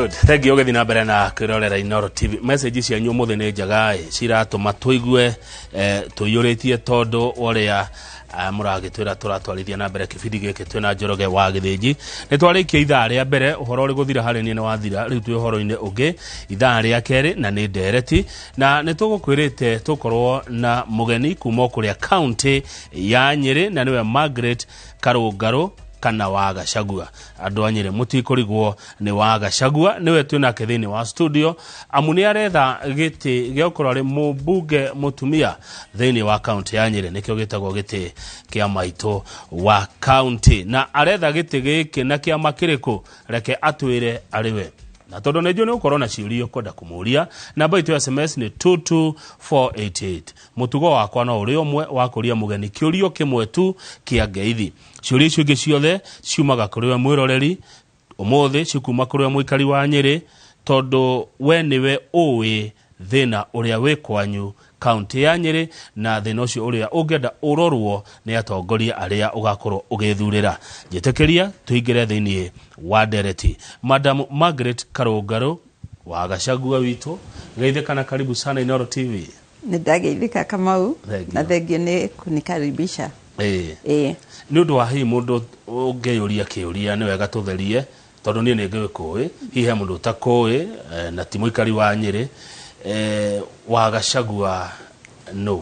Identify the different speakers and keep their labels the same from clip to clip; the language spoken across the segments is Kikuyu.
Speaker 1: Good, thank you. Ũgĩthiĩ na mbere na kwĩrorera Inooro TV, message cianyu ũmũthĩ nĩ njega ĩ, ciratũma tũigue tũiyũrĩtie tondũ ũrĩa mũragĩtwĩra tũratwarithia na mbere kĩbindi gĩkĩ twĩna Njoroge wa Gĩthĩnji. Nĩ twarĩkia ithaa rĩa mbere, ũhoro ũrĩ gũthira harĩ niĩ nĩ wathira, rĩu twĩ ũhoro-inĩ ũngĩ ithaa rĩa kerĩ na nĩ ndereti, na nĩ tũgũkwĩrĩte tũkorwo na mũgeni kuma o kũrĩa kaunti ya Nyĩrĩ, na nĩwe Margaret Karũngarũ kana wa Gachagua. Andũ a Nyĩrĩ mũtikũrigwo nĩ wa Gachagua, nĩwe twĩ nake thĩinĩ wa studio, amu nĩ aretha gĩtĩ gĩa gũkorwo arĩ mũmbunge mũtumia thĩinĩ wa kaunti ya Nyĩrĩ, nĩkĩo gĩtagwo gĩtĩ kĩa maitũ wa kaunti. Na aretha gĩtĩ gĩkĩ na kĩama kĩrĩkũ? Reke atwĩre arĩ we. Na tondũ nĩ njũĩ nĩ gũkorwo na ciũria ũkwenda kũmũria, namba itũ ya SMS nĩ 22488. Mũtugo wakwa no ũrĩ ũmwe wa kũria mũgeni kĩũrio kĩmwe tu kĩa ngeithi. Ciũria icio ingĩ ciothe ciumaga kũrĩ we mwĩroreri, ũmũthĩ cikuma kũrĩ we mũikari wa Nyĩrĩ, tondũ we nĩwe ũĩ thĩna ũrĩa wĩ kwanyu kaunti ya Nyĩrĩ, na thĩna ũcio ũrĩa ũngĩenda ũrorwo nĩ atongoria arĩa ũgakorwo ũgĩthurĩra. Njĩtĩkĩria tũingĩre thĩinĩ wa ndereti. Madam Margaret Karũngarũ wa Gachagua witũ, geithĩka na karibu sana Inooro TV.
Speaker 2: Nĩ ndageithĩka, Kamau.
Speaker 1: Thank you.
Speaker 2: Na thengio nĩ kũnikaribisha. Ĩĩ.
Speaker 1: Nĩ ũndũ wa hihi mũndũ ũngĩyũria kĩũria, nĩ wega tũtherie, tondũ niĩ nĩ ngĩkũĩ, hihi he mũndũ ũtakũĩ na ti mũikari wa Nyĩrĩ. Wa Gachagua nũ?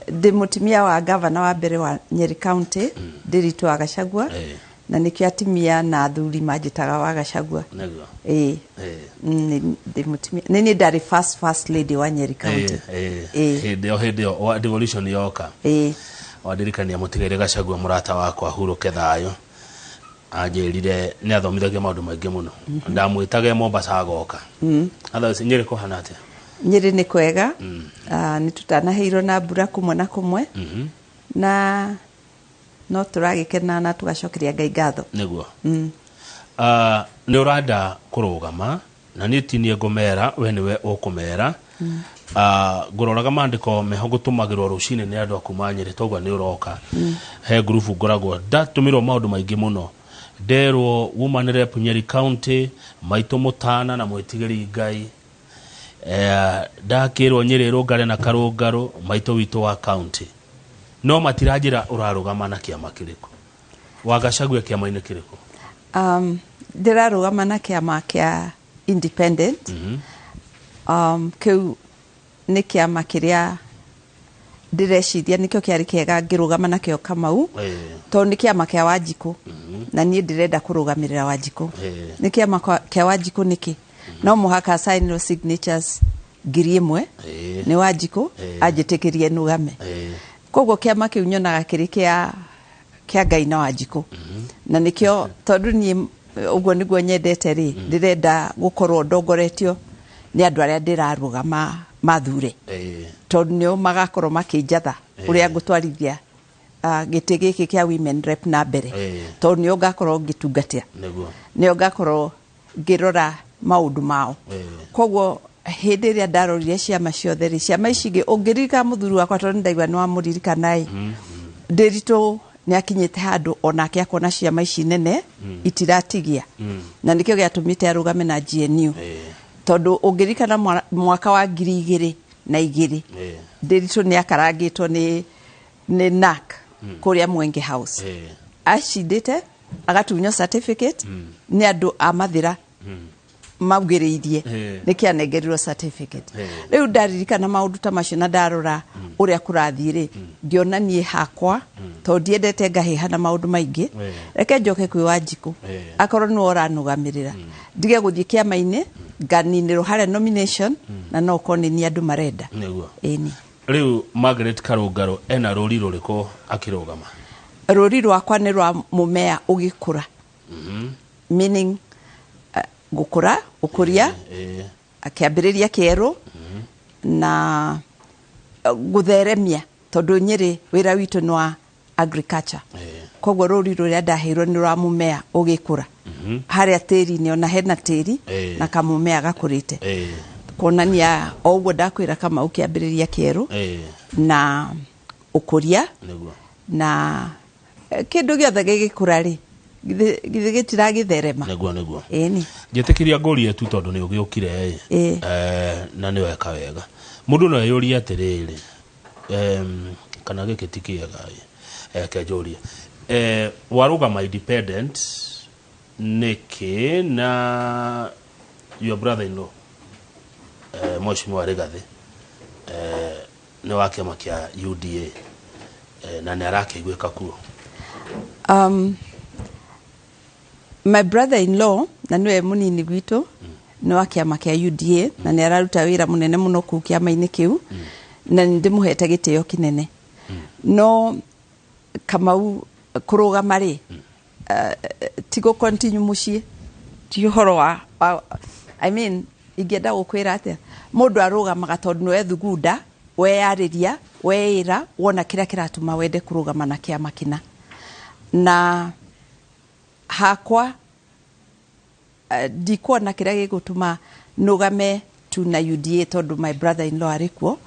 Speaker 2: Ndĩ mũtumia wa gavana wa mbere wa Nyeri County, Ndiritu wa Gachagua, na nĩkĩo atumia na athuri manjĩtaga wa Gachagua. Ĩĩ. Ndĩ mũtumia, nĩ niĩ ndarĩ first lady wa Nyeri County. Ĩĩ.
Speaker 1: Hĩndĩ ĩyo devolution yoka. Wandirikania mũtigaire Gachagua, mũrata wakwa, hurũke thayũ, anjĩrire nĩ athomithagia maũndũ maingĩ mũno. Ndamwĩtage Mombasa agoka. Otherwise Nyĩrĩ kũhana atĩa?
Speaker 2: Nyĩrĩ nĩ kwega. Ah, nĩ tũtanaheirwo na mbura kũmwe na kũmwe, na no tũragĩkena na tũgacokeria Ngai ngatho.
Speaker 1: Nĩguo. Ah, nĩ ũrenda kũrũgama, na niĩ ti niĩ ngũmera, we nĩwe ũkũmera. Ah, ngũroraga maandĩko meho gũtũmagĩrwo rũcinĩ nĩ andũ a kuma Nyĩrĩ, toguo nĩ ũroka he ngurubu ngoragwo ndatũmĩrwo maũndũ maingĩ mũno, nderwo woman rep Nyeri County, maitũ mũtana na mwĩtigĩri Ngai. Ndakĩrwo Nyĩrĩ rũngare na Karũngarũ maitũ witũ wa county, no matiranjĩra ũrarũgama na kĩama kĩrĩkũ. Wa Gachagua kĩama-inĩ kĩrĩkũ?
Speaker 2: Ndĩrarũgama na kĩama kĩa independent. Kĩu nĩ kĩama kĩrĩa ndĩreciria nĩkĩo kĩarĩ kĩega ngĩrũgama nakĩo, Kamau, tondũ nĩ kĩama kĩa Wanjikũ na niĩ ndĩrenda kũrũgamĩrĩra Wanjikũ. Nĩ kĩama kĩa Wanjikũ nĩkĩ? No mũhaka sign signatures 1,000 nĩ Wanjikũ anjĩtĩkĩrie nũgame. Koguo kĩama kĩu nyonaga kĩrĩ kĩa Ngai na Wanjikũ, na nĩkĩo tondũ niĩ ũguo nĩguo nyendete rĩ, ndĩrenda gũkorwo ndongoretio nĩ andũ arĩa ndĩrarũgama mathure, tondũ nĩo magakorwo makĩnjatha ũrĩa ngũtwarithia gĩtĩ gĩkĩ kĩa women rep na mbere, tondũ nĩo ngakorwo ngĩtungatĩra, nĩo ngakorwo ngĩrora maũndũ mao. Koguo hĩndĩ ĩrĩa ndarorire ciama ciothe rĩ, ciama ici ingĩ, ũngĩririkana mũthuri wakwa, tondũ nĩndaigua nĩ wamũririkana ĩ, Ndĩritũ nĩ akinyĩte handũ onake akona ciama ici nene itiratigia, na nĩkĩo gĩatũmĩte arũgame na GNU, tondũ ũngĩririkana mwaka wa 2002, Ndĩritũ nĩ akarangĩtwo nĩ NAC kũrĩa Mwenge House, acindĩte agatunywo certificate nĩ andũ a Mathĩra maugĩrĩirie, nĩkĩ anengerirwo certificate. Rĩu ndaririkana maũndũ ta macio na ndarora ũrĩa kũrathiĩ rĩ, ngĩona niĩ hakwa, tondũ ndiendete ngahĩha na maũndũ maingĩ, reke njoke kwĩ Wanjikũ, akorwo nĩwe ũranũgamĩrĩra, ndige gũthiĩ kĩama-inĩ nganinĩrwo harĩa nomination, na no ũkorwo nĩ niĩ andũ marenda. Ĩni.
Speaker 1: Rĩu Margaret Karũngarũ ena rũri rũrĩkũ akĩrũgama?
Speaker 2: Rũri rwakwa nĩ rwa mũmea ũgĩkũra, meaning gũkũra, ũkũria kĩambĩrĩria kĩerũ na gũtheremia, tondũ Nyĩrĩ wĩra witũ nĩ wa agriculture. Koguo rũri rũrĩa ndaheirwo nĩ rwa mũmea ũgĩkũra, harĩa tĩri-inĩ ona hena tĩri na kamũmea gakũrĩte, kuonania o ũguo ndakwĩra, Kamau, kĩambĩrĩria kĩerũ na ũkũria na kĩndũ gĩothe gĩgĩkũra rĩ, Githĩ gĩtiragĩtherema?
Speaker 1: Nĩguo, nĩguo.
Speaker 2: Ĩni.
Speaker 1: Njĩtĩkĩria ngũrie tu tondũ nĩ ũgĩũkire ĩ.
Speaker 2: Ĩĩ.
Speaker 1: Na nĩ weka wega. Mũndũ no eyũrie atĩrĩrĩ, kana gĩkĩ ti kĩega ĩ, reke njũrie, warũgama independent nĩkĩ na your brother in law, Mheshimiwa Rigathĩ, nĩ wa kĩama kĩa UDA, na nĩ arakĩiguĩka kuo?
Speaker 2: My brother in law, na nĩwe mũnini gwitũ, nĩ wa kĩama kĩa UDA na nĩ araruta wĩra mũnene mũno kũu kĩama-inĩ kĩu, na nĩ ndĩmũhete gĩtĩo kĩnene. No Kamau kũrũgama rĩ, ti gũ continue mũciĩ, ti ũhoro wa, I mean, ingĩenda gũkwĩra atĩa, mũndũ arũgamaga tondũ nĩwe thugunda, weyarĩria, weĩra, wona kĩrĩa kĩratũma wende kũrũgama na kĩama kĩna. Na hakwa ndikuona kĩrĩa gĩgũtũma nũgame tu na UDA tondũ my brother in law arĩ kuo,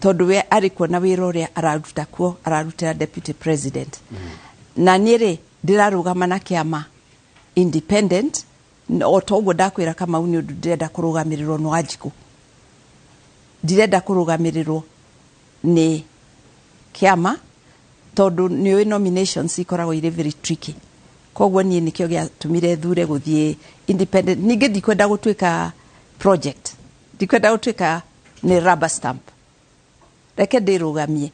Speaker 2: tondũ we arĩ kuo na wĩra ũrĩa araruta kuo, ararutĩra deputy president. Na niĩ rĩ, ndĩrarũgama na kĩama independent o ta ũguo ndakwĩra Kamau, nĩ ũndũ ndĩrenda kũrũgamĩrĩrwo nĩ Wanjikũ, ndirenda kũrũgamĩrĩrwo nĩ kĩama, tondũ nĩ ũĩ nominations ikoragwo irĩ very tricky. Koguo niĩ nĩkĩo gĩatũmire thure gũthiĩ independent. Ningĩ ndikwenda gũtuĩka project, ndikwenda gũtuĩka nĩ rubber stamp. Reke ndĩrũgamie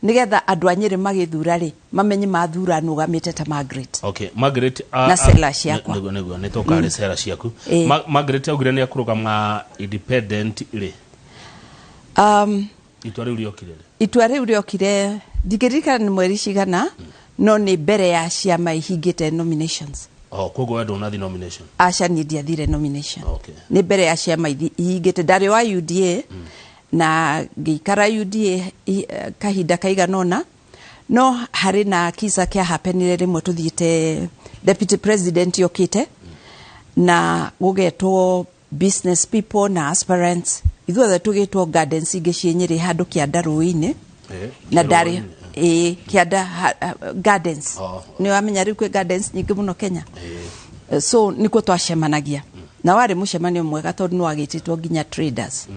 Speaker 2: nĩgetha andũ a Nyĩrĩ magĩthura rĩ, mamenye mathura nũgamĩte ta Margaret.
Speaker 1: Okay, Margaret,
Speaker 2: Na cera ciakwa.
Speaker 1: Nĩguo, nĩguo, nĩ tũkarĩ cera ciaku.
Speaker 2: Ĩĩ.
Speaker 1: Margaret augire nĩ akũrũgama independent rĩ, itua rĩu rĩokire rĩ?
Speaker 2: Itua rĩu rĩokire, ndingĩririkana nĩ mweri cigana, no nĩ mbere ya ciama ihingĩte nominations.
Speaker 1: Oh, koguo we ndũnathi nomination?
Speaker 2: Aca, niĩ ndiathire nomination. Nĩ mbere ya ciama ihingĩte. Ndarĩ wa UDA na ngĩikara UDA kahinda kaigana ũna, no harĩ na kisa kĩa happenire rĩmwe tũthiĩte, deputy president yokĩte na gũgetwo business people na aspirants, ithuothe tũgĩtwo gardens ingĩ ciĩ Nyĩrĩ handũ kĩanda rũĩ-inĩ. Na ndarĩ
Speaker 1: Rũĩ-inĩ.
Speaker 2: Ĩĩ, kĩanda gardens.
Speaker 1: Oh.
Speaker 2: Nĩ wamenya rĩu kwĩ gardens nyingĩ mũno Kenya. So nĩkuo twacemanagia na warĩ mũcemanio mwega tondũ nĩ wagĩtĩtwo nginya traders.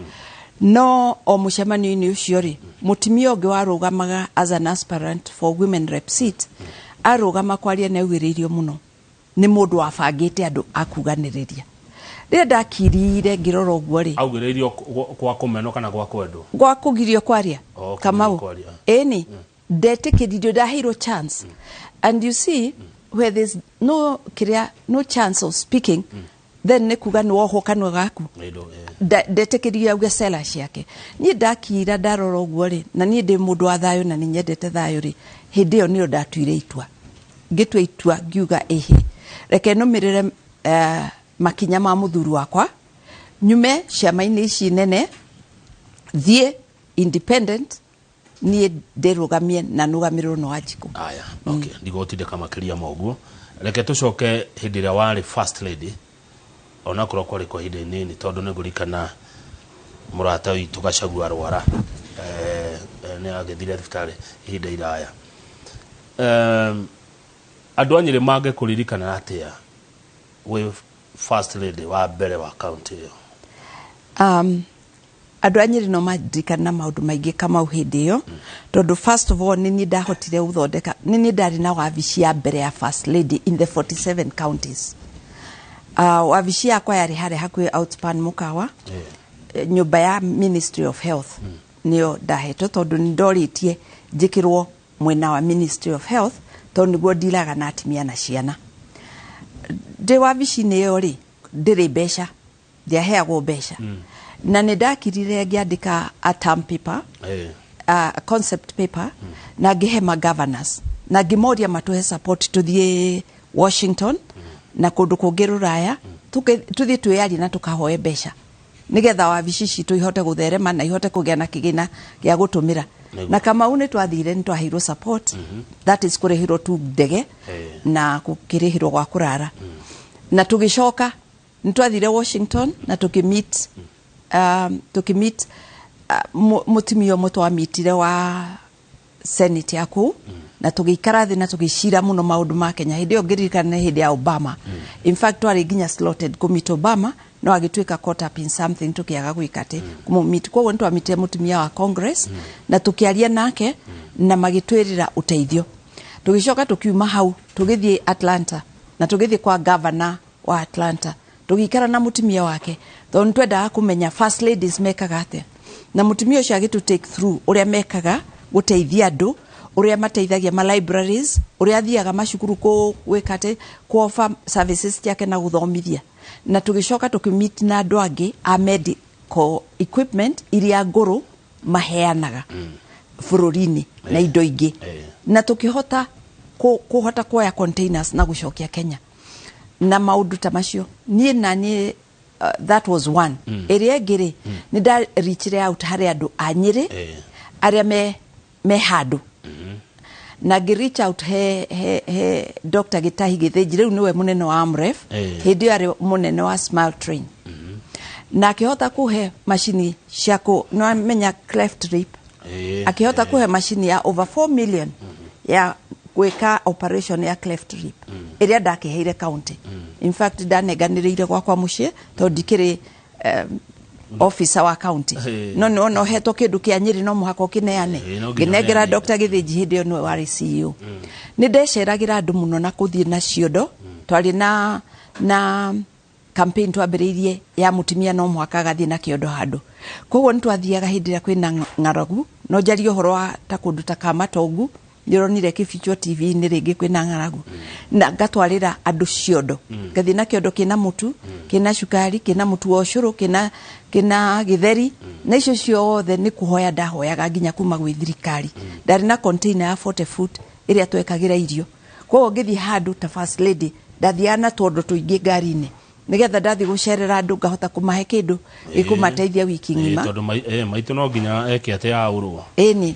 Speaker 2: No o mũcemanio-inĩ ũcio rĩ, mũtumia ũngĩ warũgamaga as an aspirant for women rep seat arũgama kwaria nĩ augĩrĩirio mũno nĩ mũndũ wabangĩte andũ akuganĩrĩria. Rĩrĩa ndakirire ngĩrora ũguo rĩ,
Speaker 1: Augĩrĩirio kwa kũmenwo kana gwa kwendwo?
Speaker 2: Gwa kũgirio kwaria.
Speaker 1: Oh, kũgirio
Speaker 2: Kamau
Speaker 1: kwaria.
Speaker 2: Ĩni, ndetĩkĩririo, ndaheirwo chance, and you see, where there's no kĩrĩa, no chance of speaking, then nĩ kuga nĩ wohwo kanua gaku.
Speaker 1: Ĩndo, eh.
Speaker 2: Ndetĩkĩririo auge cera ciake. Niĩ ndakira ndarora ũguo rĩ, na niĩ ndĩ mũndũ wa thayũ na nĩ nyendete thayũ rĩ, hĩndĩ ĩyo nĩyo ndatuire itua. Ngĩtua itua ngiuga, ĩhĩ, reke nũmĩrĩre makinya ma mũthuri wakwa, nyume ciama-inĩ ici nene, thiĩ independent, niĩ ndĩrũgamie na nũgamĩrĩrwo nĩ Wanjikũ.
Speaker 1: Aya, okay, ndigũtindĩka makĩria ma ũguo. Reke tũcoke hĩndĩ ĩrĩa warĩ first lady, onakorwo kwarĩ kwa ihinda inini, tondũ nĩ ngũririkana mũrata witũ Gachagua arwara, nĩ agĩthire thibitarĩ ihinda iraya. Andũ a Nyĩrĩ mangĩkũririkana atĩa wĩ first lady wa mbere wa county ĩyo?
Speaker 2: Andũ a Nyĩrĩ no mandirikana na maũndũ maingĩ Kamau hĩndĩ ĩyo, tondũ first of all nĩ niĩ ndahotire gũthondeka, nĩ niĩ ndarĩ na wabici ya mbere ya first lady in the 47 counties. Wabici yakwa yarĩ harĩa hakuhĩ Outspan Mũkawa, nyũmba ya Ministry of Health nĩyo ndahetwo, tondũ nĩ ndorĩtie njĩkĩrwo mwena wa Ministry of Health, tondũ nĩguo ndiraga na atumia na ciana. Ndĩ wabici-inĩ ĩyo rĩ, ndĩrĩ mbeca, ndiaheagwo mbeca, na nĩ ndakirire ngĩandĩka a term paper, a concept paper, na ngĩhe ma governors na ngĩmoria matũhe support tũthiĩ Washington na kũndũ kũngĩ rũraya, tũthiĩ twĩyarie na tũkahoe mbeca nĩgetha wabici citũ ihote gũtherema na ihote kũgĩa na kĩgĩna gĩa gũtũmĩra. Na Kamau nĩ twathire, nĩ twaheirwo support, that is kũrĩhĩrwo tu ndege na gũkĩrĩhĩrwo gwa kũrara. Na tũgĩcoka nĩ twathire Washington na tũkĩmeet mũtumia ũmwe twamitire wa Senate ya kũu, na tũgĩikara thĩ na tũgĩcira mũno maũndũ ma Kenya. Hĩndĩ ĩyo ngĩririkana nĩ hĩndĩ ya Obama. In fact, twarĩ nginya slotted kũmeet Obama, no agĩtuĩka caught up in something, tũkĩaga gwĩka atĩ kũmũmeet. Koguo nĩ twamitire mũtumia wa Congress na tũkĩaria nake na magĩtwĩrĩra ũteithio. Tũgĩcoka tũkiuma hau, tũgĩthiĩ Atlanta na tũgĩthiĩ kwa governor wa Atlanta, tũgĩikara na mũtumia wake tondũ nĩ twendaga kũmenya first ladies mekaga atĩa. Na mũtumia ũcio agĩtũ take through ũrĩa mekaga gũteithia andũ, ũrĩa mateithagia ma libraries, ũrĩa athiaga macukuru gwĩka atĩ kũ offer services ciake na gũthomithia. Na tũgĩcoka tũkĩmeet na andũ angĩ a medical equipment iria ngũrũ maheanaga bũrũri-inĩ na indo ingĩ, na tũkĩhota kũhota kuoya containers na gũcokia Kenya na maũndũ ta macio. Niĩ na niĩ, that was one. Ĩrĩa ĩngĩ rĩ, nĩ nda out harĩ andũ a Nyĩrĩ arĩa me handũ, na ngĩ reach out he Dr. Gĩtahi Gĩthĩnji, rĩu nĩwe mũnene wa AMREF. Hĩndĩ ĩyo arĩ mũnene wa Smile Train, na akĩhota kũhe macini cia kũ nĩwamenya cleft lip. Akĩhota kũhe macini ya over 4 million ya gwĩka operation ya cleft lip, ĩrĩa ndakĩheire county. In fact, ndanenganĩrĩire gwakwa mũciĩ tondũ ndikĩrĩ officer wa county. No nĩ wona ũhetwo kĩndũ kĩa Nyĩrĩ, no mũhaka ũkĩneane.
Speaker 1: No nginya
Speaker 2: Ngĩnengera
Speaker 1: ũneane.
Speaker 2: Dr. Gĩthĩnji, hĩndĩ ĩyo nĩwe warĩ CEO. Nĩ ndeceragĩra andũ mũno na kũthiĩ na ciondo. Twarĩ na campaign twambĩrĩirie ya mũtumia no mũhaka agathiĩ na kĩondo handũ. Koguo nĩ twathiaga hĩndĩ ĩrĩa kwĩna ng'aragu. No njarie ũhoro wa ta kũndũ ta Kamatongu, nĩũronire kĩbichwo TV-inĩ rĩngĩ kwĩna ng'aragu, na ngatwarĩra andũ ciondo, ngathiĩ na kĩondo kĩna mũtu, kĩna cukari, kĩna mũtu wa ũcũrũ, kĩna gĩtheri, na icio ciothe nĩ kũhoya ndahoyaga nginya kuma gwĩ thirikari. Ndarĩ na container ya 40 foot ĩrĩa twekagĩra irio. Koguo ngĩthiĩ handũ ta first lady, ndathiaga na tuondo tũingĩ ngari-inĩ, nĩgetha ndathiĩ gũcerera andũ ngahota kũmahe kĩndũ gĩkũmateithia wiki ng'ima.
Speaker 1: Tondũ maitũ no nginya eke atĩ aũrwo.
Speaker 2: Ĩni.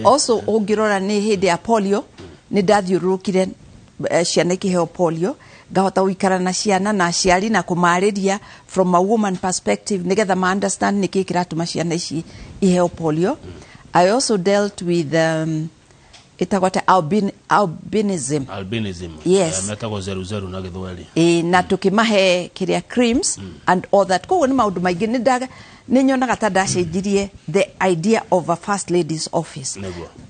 Speaker 2: Also, ũngĩrora nĩ hĩndĩ ya polio, nĩ ndathiũrũrũkire, ciana ikĩheo polio, ngahota gũikara na ciana na aciari na kũmarĩria from a woman perspective, nĩgetha ma understand nĩkĩ kĩratũma ciana ici iheo polio. I also dealt with ĩtagwo atĩa, albinism.
Speaker 1: Albinism.
Speaker 2: Yes.
Speaker 1: Metagwo zeru zeru na Gĩthweri.
Speaker 2: Ĩ, na tũkĩmahe kĩrĩa creams and all that. Koguo nĩ maũndũ maingĩ. Nĩ nyonaga ta ndacenjirie the idea of a first lady's office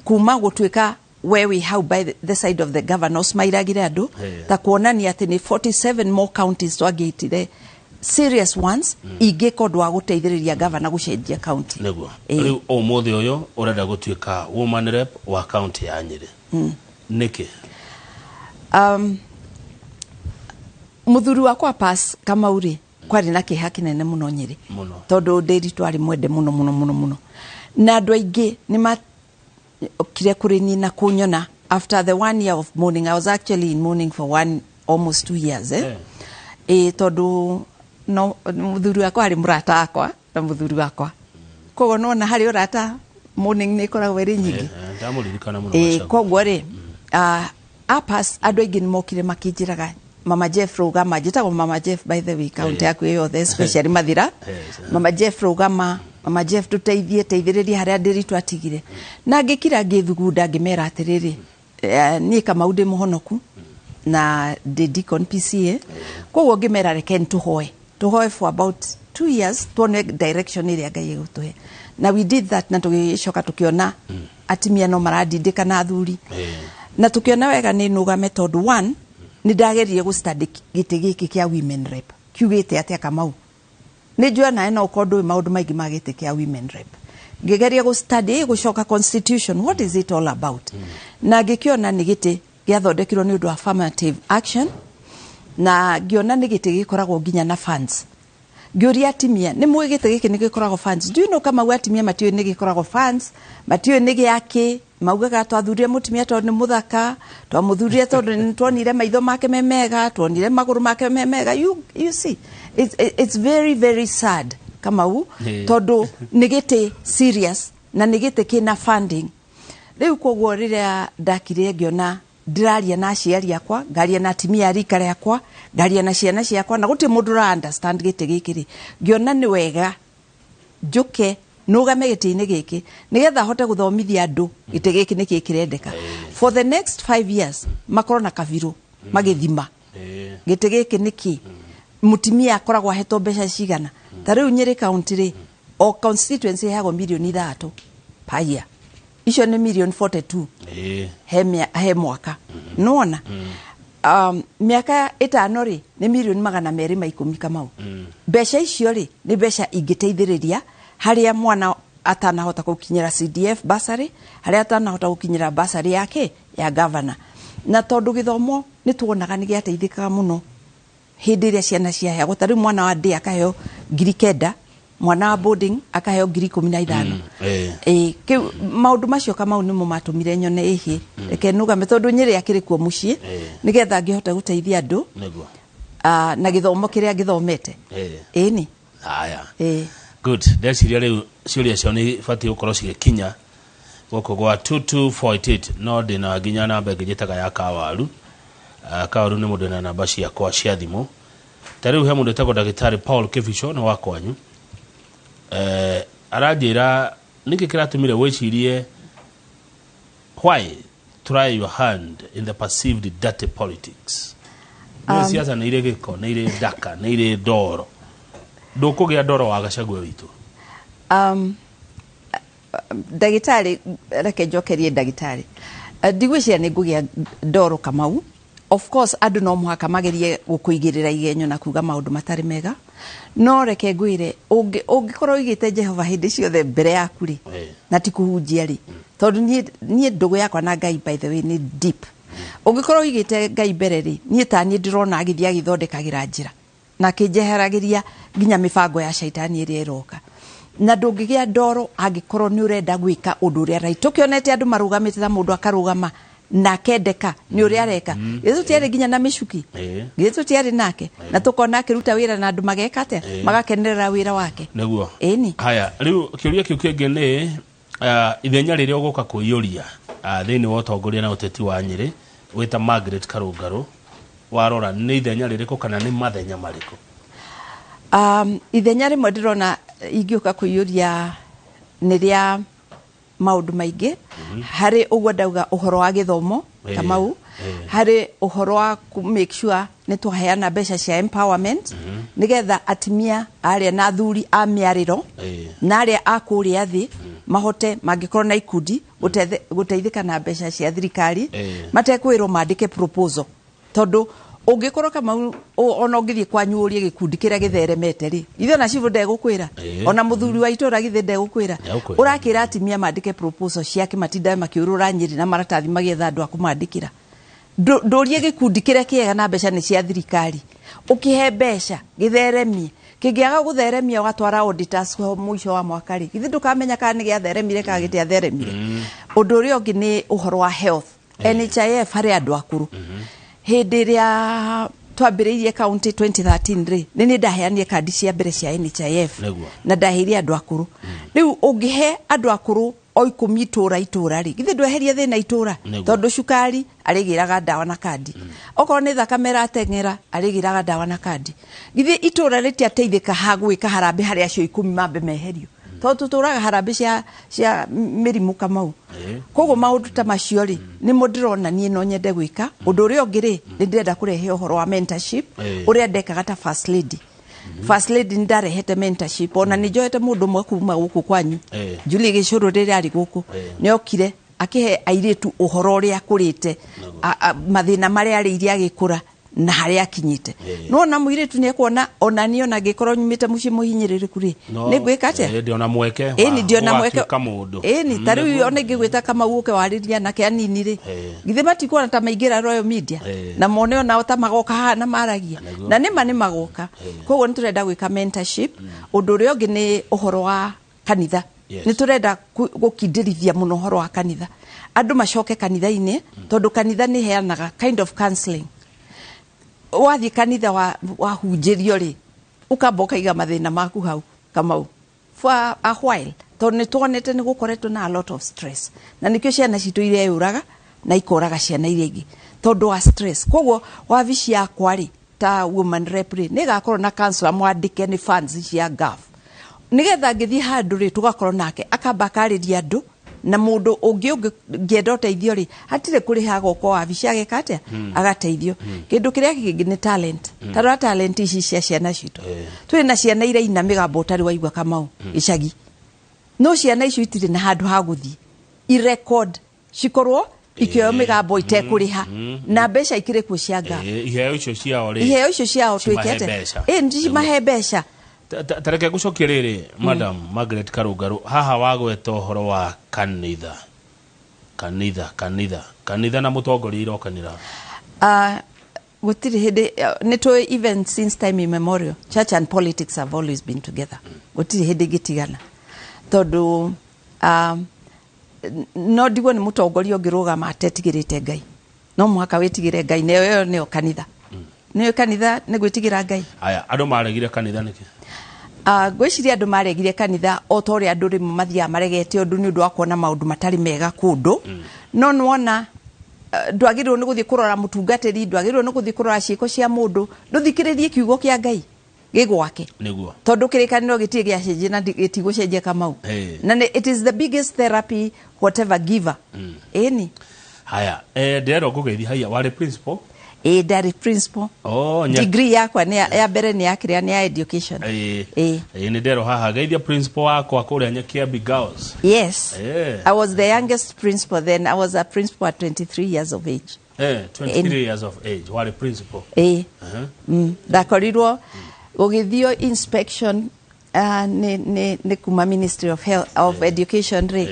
Speaker 2: kuma gũtuĩka we wĩ hau by the side of the governor ũsmairagire andũ, ta kuonania atĩ nĩ 47 more counties twangĩitire serious ones ingĩka ũndũ wa gũteithĩrĩria governor gũcenjia county.
Speaker 1: Rĩu ũmũthĩ ũyũ ũrenda gũtuĩka woman rep wa county ya Nyĩrĩ nĩkĩ?
Speaker 2: Mũthuri wakwa pass, Kamau rĩ, kwarĩ na kĩeha kĩnene mũno Nyĩrĩ
Speaker 1: Mũno.
Speaker 2: tondũ ndĩri twarĩ mwende mũno mũno mũno mũno, na andũ aingĩ nĩ makire kũrĩ niĩ na kũnyona after the one year of mourning. I was actually in mourning for one almost 2 years, eh? Ĩ, tondũ no mũthuri wakwa arĩ mũrata wakwa na mũthuri wakwa, koguo nona harĩ ũrata, mourning nĩ ĩkoragwo ĩrĩ nyingĩ.
Speaker 1: Ndamũririkana mũno
Speaker 2: Ĩ,
Speaker 1: Gachagua.
Speaker 2: Koguo rĩ, apas andũ aingĩ nĩ mokire makĩnjĩraga, "Mama Jeff, rũgama." Njĩtagwo Mama Jeff, by the way, kaunti yaku yothe, especially Mathira. "Mama Jeff, rũgama. Mama Jeff, tũteithie, teithĩrĩrie harĩa ndĩri twatigire." Na ngĩkira, ngĩthugunda, ngĩmera atĩrĩrĩ, niĩ Kamau ndĩ mũhonoku na ndĩ deacon PCA. Koguo ngĩmera reke tũhoe, tũhoe for about 2 years, tuone direction ĩrĩa Ngai egũtũhe. Na we did that, na tũgĩcoka tũkĩona atimia no marandindĩka na athuri, na tũkĩona wega nĩ nũgame, tondũ one, nĩ ndageririe gũ study gĩtĩ gĩkĩ kĩa women rep kiugĩte atĩa. Kamau, nĩ njũĩ nawe no ũkorwo ndũĩ maũndũ maingĩ ma gĩtĩ kĩa women rep. Ngĩgeria gũ study, gũcoka constitution, what is it all about, na ngĩkĩona nĩ gĩtĩ gĩathondekirwo nĩ ũndũ wa affirmative action, na ngĩona nĩ gĩtĩ gĩkoragwo nginya na funds. Ngĩũria atimia, "Nĩ mũĩ gĩtĩ gĩkĩ nĩ gĩkoragwo funds?" Do you know, Kamau, atimia matiũĩ nĩ gĩkoragwo funds, matiũĩ nĩ gĩakĩ. Maugaga twathurire mũtumia tondũ nĩ mũthaka, twamũthurire tondũ nĩ tuonire maitho make me mega, tuonire magũrũ make me mega. You see, it's very very sad, Kamau, tondũ nĩ gĩtĩ serious na nĩ gĩtĩ kĩna funding. Rĩu koguo rĩrĩa ndakire, ngĩona ndĩraria na aciari akwa, ngaria na atimia a rika rĩakwa, ngaria na ciana ciakwa, na gũtirĩ mũndũ ũra understand gĩtĩ gĩkĩ rĩ, ngĩona nĩ wega njũke. Nũgame gĩtĩ-inĩ gĩkĩ nĩgetha hote gũthomithia andũ gĩtĩ gĩkĩ nĩkĩ kĩrendeka. For the next 5 years makorwo na kabirũ magĩthima gĩtĩ gĩkĩ nĩkĩ, mũtumia akoragwo ahetwo mbeca cigana. Ta rĩu Nyĩrĩ county rĩ, o constituency ĩheagwo mirioni 3 per year, icio nĩ mirioni 42 he mwaka. Nĩwona mĩaka 5 rĩ nĩ mirioni 210 Kamau. Mbeca icio rĩ nĩ mbeca ingĩteithĩrĩria harĩa mwana atanahota gũkinyĩra CDF bursary, harĩa atanahota gũkinyĩra bursary yake ya governor. Na tondũ gĩthomo nĩ tuonaga nĩ gĩateithĩkaga mũno hĩndĩ ĩrĩa ciana ciaheagwo. Ta rĩu mwana wa day akaheo 9,000, mwana wa boarding akaheo 15,000. Kĩu maũndũ macio Kamau nĩmo matũmire nyone ĩhĩ reke nũgame, tondũ Nyĩrĩ akĩrĩ kuo mũciĩ nĩgetha ngĩhote gũteithia andũ na gĩthomo kĩrĩa ngĩthomete. Ĩni.
Speaker 1: Haya. Good. Ndeciria rĩu ciũria cio nĩ ibatiĩ gũkorwo cigĩkinya gũkũ gwa 22488, no ndĩna nginya namba ĩngĩ njĩtaga ya Kawaru. Kawaru nĩ mũndũ na namba ciakwa cia thimũ. Ta rĩu he mũndũ wĩtagwo ndagĩtarĩ Paul Kibicho nĩ wa kwanyu. Aranjĩra nĩkĩ kĩratũmire wĩcirie why try your hand in the perceived dirty politics. Nĩ siasa nĩ irĩ gĩko, nĩ irĩ ndaka, nĩ irĩ ndoro. Ndũkũgĩa ndoro wa Gachagua witũ.
Speaker 2: Ndagĩtarĩ, reke njokerie ndagĩtarĩ. Ndigwĩciria nĩ ngũgĩa ndoro Kamau. Of course andũ no mũhaka magerie gũkũigĩrĩra igenyo na kuga maũndũ matarĩ mega, no reke ngwĩre ũngĩkorwo ũigĩte Jehova hĩndĩ ciothe mbere yaku rĩ, na ti kũhunjia rĩ, tondũ niĩ ndũgũ yakwa na Ngai by the way nĩ deep. Ũngĩkorwo ũigĩte Ngai mbere rĩ, niĩ ta niĩ ndĩrona agĩthiĩ agĩthondekagĩra njĩra na akĩnjeheragĩria nginya mĩbango ya caitani ĩrĩa ĩroka. Na ndũngĩgĩa ndoro angĩkorwo nĩ ũrenda gwĩka ũndũ ũrĩa right. Tũkĩonete andũ marũgamĩte ta mũndũ akarũgama na akendeka nĩ ũrĩa areka. Githĩ tũtiarĩ nginya na mĩcuki? Githĩ tũtiarĩ nake? Na tũkona akĩruta wĩra na andũ mageka atĩa? Magakenerera wĩra wake.
Speaker 1: Nĩguo.
Speaker 2: Ĩni.
Speaker 1: Haya, rĩu kĩũria kĩu kĩngĩ nĩ ithenya rĩrĩa ũgũka kũiyũria thĩinĩ wa ũtongoria na ũteti wa Nyĩrĩ wĩta Margaret Karũngarũ, warora nĩ ithenya rĩrĩkũ kana nĩ mathenya marĩkũ?
Speaker 2: Ithenya rĩmwe ndĩrona ingĩũka kũiyũria nĩ rĩa maũndũ maingĩ. Harĩ ũguo ndauga ũhoro wa gĩthomo Kamau, harĩ ũhoro wa make sure nĩ twaheana mbeca cia empowerment nĩgetha atumia arĩa na athuri a mĩarĩro na arĩa a kũrĩa thĩ mahote mangĩkorwo na ikundi gũteithĩka na mbeca cia thirikari matekwĩrwo mandĩke proposal. Tondũ ũngĩkorwo Kamau ona ũngĩthiĩ kwanyu ũrie gĩkundi kĩrĩa gĩtheremete rĩ, ithe ona cibũ ndegũkwĩra, ona mũthuri wa itũra githĩ ndegũkwĩra. Ũrakĩra atumia mandĩke proposal ciake matindae makĩũrũra Nyĩrĩ na maratathi magĩetha andũ a kũmandĩkĩra. Ndũrie gĩkundi kĩrĩa kĩega na mbeca nĩ cia thirikari, ũkĩhe mbeca gĩtheremie, kĩngĩaga gũtheremia ũgatwara auditors mũico wa mwaka rĩ, githĩ ndũkamenya kana nĩ gĩatheremire kana gĩtiatheremire. Ũndũ ũrĩa ũngĩ nĩ ũhoro wa health, NHIF harĩ andũ akũrũ. Hĩndĩ ĩrĩa twambĩrĩirie county 2013 rĩ, nĩ niĩ ndaheanire kandi cia mbere cia NHIF na ndaheire andũ akũrũ. Rĩu ũngĩhe andũ akũrũ o 10 itũra itũra rĩ, githĩ ndweheria thĩna itũra? Tondũ cukari arĩgĩraga ndawa na kandi, okorwo nĩ thakame ĩrateng'era arĩgĩraga ndawa na kandi. Githĩ itũra rĩtiateithĩka ha gwĩka harambĩ harĩa acio 10 mambe meherio, tondũ tũtũraga harambĩ cia mĩrimũ Kamau. Koguo maũndũ ta macio rĩ, nĩmo ndĩrona niĩ no nyende gwĩka. Ũndũ ũrĩa ũngĩ rĩ, nĩ ndĩrenda kũrehe ũhoro wa mentorship ũrĩa ndekaga ta first lady. First lady nĩ ndarehete mentorship, ona nĩ njoete mũndũ ũmwe kuma gũkũ kwanyu, Julie Gĩcũrũ rĩrĩa arĩ gũkũ, nĩ okire akĩhe airĩtu ũhoro ũrĩa akũrĩte, mathĩna marĩa arĩire agĩkũra na harĩa akinyĩte. No na mũirĩtu nĩ ekuona ona niĩ ona ngĩkorwo nyumĩte mũciĩ mũhinyĩrĩrĩku rĩ, nĩ ngwĩka atĩa?
Speaker 1: Ndĩona mweke.
Speaker 2: Ĩni ndĩona mweke. Ĩni ta rĩu ona ingĩgwĩta Kamau ũke warĩria nake anini rĩ, githĩ matikuona ta maingĩra Royal Media na mone onao ta magoka haha na maragia na nĩma nĩ magoka. Koguo nĩ tũrenda gwĩka mentorship. Ũndũ ũrĩa ũngĩ nĩ ũhoro wa kanitha. Nĩ tũrenda gũkindĩrithia mũno ũhoro wa kanitha, andũ macoke kanitha-inĩ, tondũ kanitha nĩ ĩheanaga kind of counseling. Wathiĩ kanitha wahunjĩrio rĩ, ũkamba ũkaiga mathĩna maku hau Kamau for a while, tondũ nĩ tuonete nĩ gũkoretwo na a lot of stress, na nĩkĩo ciana citũ ireyũraga na ikoraga ciana iria ingĩ tondũ wa stress. Koguo wabici yakwa rĩ, ta woman rep rĩ, nĩ ĩgakorwo na counselor mwandĩke nĩ funds cia GAF, Nĩgetha ngĩthiĩ handũ rĩ, tũgakorwo nake akamba akarĩria andũ, na mũndũ ũngĩ ũngĩenda ũteithio rĩ, hatirĩ kũrĩha goko wabici, ageka atĩa, agateithio. Kĩndũ kĩrĩa kĩngĩ nĩ talent. Tarora talent ici cia ciana citũ. Twĩ na ciana iraina mĩgambo ũtarĩ waigua, Kamau, icagi. No ciana icio itirĩ na handũ ha gũthiĩ irecord, cikorwo ikĩoyo mĩgambo itekũrĩha, na mbeca ikĩrĩ kuo cia nga.
Speaker 1: Iheo icio ciao rĩ,
Speaker 2: iheo icio ciao twĩke
Speaker 1: cimahe
Speaker 2: atĩa?
Speaker 1: Mbeca.
Speaker 2: Ĩ, cimahe mbeca.
Speaker 1: Ta reke ngũcokie rĩrĩ, Madam Margaret Karũngarũ, haha wagweta ũhoro wa kanitha, kanitha, kanitha, kanitha na mũtongoria irokanĩra.
Speaker 2: Gũtirĩ hĩndĩ nĩ tũĩ, even since time immemorial, church and politics have always been together. Gũtirĩ hĩndĩ ingĩtigana, tondũ no ndigwo nĩ mũtongoria ũngĩrũgama atetigĩrĩte Ngai. No mũhaka wĩtigĩre Ngai, nayo ĩyo nĩyo kanitha, nĩyo kanitha nĩ gwĩtigĩra Ngai.
Speaker 1: Aya andũ maregire kanitha nĩkĩ?
Speaker 2: Ngwĩciria andũ maregire kanitha o ta ũrĩa andũ rĩmwe mathiaga maregete ũndũ nĩ ũndũ wa kuona maũndũ matarĩ mega kũndũ. No nĩwona, ndwagĩrĩirwo nĩ gũthiĩ kũrora mũtungatĩri, ndwagĩrĩirwo nĩ gũthiĩ kũrora ciĩko cia mũndũ, ndũthikĩrĩrie kiugo kĩa Ngai gĩgwake. Tondũ kĩrĩkanĩro gĩtirĩ gĩacenjia na gĩtigũcenjia, Kamau. Na it is the biggest therapy, whatever giver, ĩni.
Speaker 1: Haya, ndĩrerwo ngũgeithia. Haya, warĩ principal?
Speaker 2: Ĩ, ndarĩ principal.
Speaker 1: Oh,
Speaker 2: Degree yakwa nĩ ya mbere nĩ ya kĩrĩa, nĩ ya education. Ĩ.
Speaker 1: Nĩ nderwo haha geithia principal wakwa kũrĩa Nyakiambi Girls.
Speaker 2: Yes. I was the youngest principal then. I was a principal at 23 years of age.
Speaker 1: 23 years of age warĩ principal?
Speaker 2: Ĩ. Ndakorirwo gũgĩthio inspection, nĩ kuma Ministry of Health, of Education rĩ,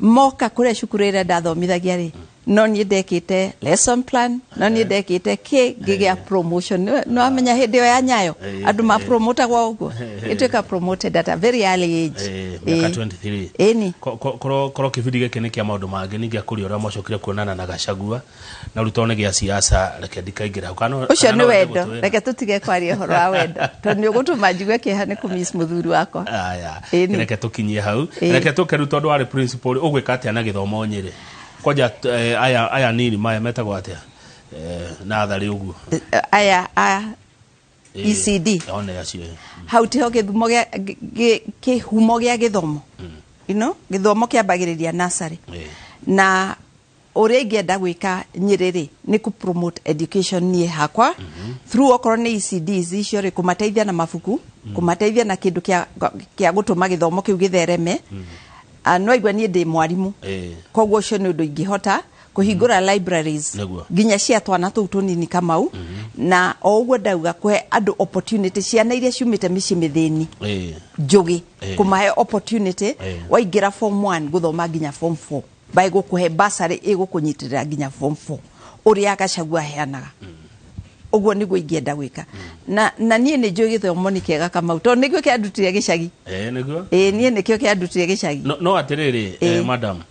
Speaker 2: moka kũrĩa cukuru ĩrĩa ndathomithagia rĩ, no niĩ ndekĩte lesson plan, no niĩ ndekĩte kĩ ngĩgĩa promotion. Nĩ wamenya hĩndĩ ĩyo ya Nyayo andũ mapromotagwo ũguo, gĩtuĩka promoted at a very early age.
Speaker 1: Mĩaka 23?
Speaker 2: Ĩni.
Speaker 1: Korwo kĩbindi gĩkĩ nĩ kĩa maũndũ mangĩ, ningĩ akũria ũrĩa mwacokire kuonana na Gachagua, na rĩu tondũ nĩ gĩa siasa, reke ndikaingĩra hau. Kana
Speaker 2: Ũcio
Speaker 1: kana
Speaker 2: nĩ
Speaker 1: no wende
Speaker 2: wendo.
Speaker 1: gũtwĩra?
Speaker 2: Reke tũtige kwaria ũhoro wa wendo, tondũ nĩ ũgũtũma njigue kĩeha nĩ kũmiss mũthuri wakwa.
Speaker 1: Aya.
Speaker 2: Ĩni.
Speaker 1: Reke tũkinyie hau.
Speaker 2: Ĩ.
Speaker 1: Reke tũke rĩu, tondũ warĩ principal, ũgwĩka atĩa na gĩthomo Nyĩrĩ kwanja? Aya nini maya metagwo atĩa, natharĩ ũguo?
Speaker 2: Aya a ECD.
Speaker 1: One acio.
Speaker 2: Hau tiho gĩthumo gĩa kĩhumo gĩa gĩthomo. Gĩthomo kĩambagĩrĩria nursery. Na ũrĩa ingĩenda gwĩka Nyĩrĩ rĩ, nĩ kũ promote education niĩ hakwa through okorwo nĩ ECDs icio rĩ, kũmateithia na mabuku, kũmateithia na kĩndũ kĩa gũtũma gĩthomo kĩu gĩthereme. No aigua niĩ ndĩ mwarimũ, koguo ũcio nĩ ũndũ ingĩhota kũhingũra libraries nginya cia twana tũu tũnini, Kamau. Na o ũguo ndauga, kũhe andũ opportunity, ciana iria ciumĩte mĩciĩ mĩthĩni njũgĩ, kũmahe opportunity waingĩra form 1 gũthoma nginya form 4, by gũkũhe bursary ĩgũkũnyitĩrĩra nginya form 4, ũrĩa Gachagua aheanaga. Ũguo nĩguo ingĩenda gwĩka. Na niĩ nĩ njũĩ gĩthomo nĩ kĩega, Kamau, tondũ nĩkĩo kĩandutire gĩcagi.
Speaker 1: Nĩguo.
Speaker 2: Ĩĩ, niĩ nĩkĩo kĩandutire gĩcagi.
Speaker 1: No atĩrĩrĩ, madam,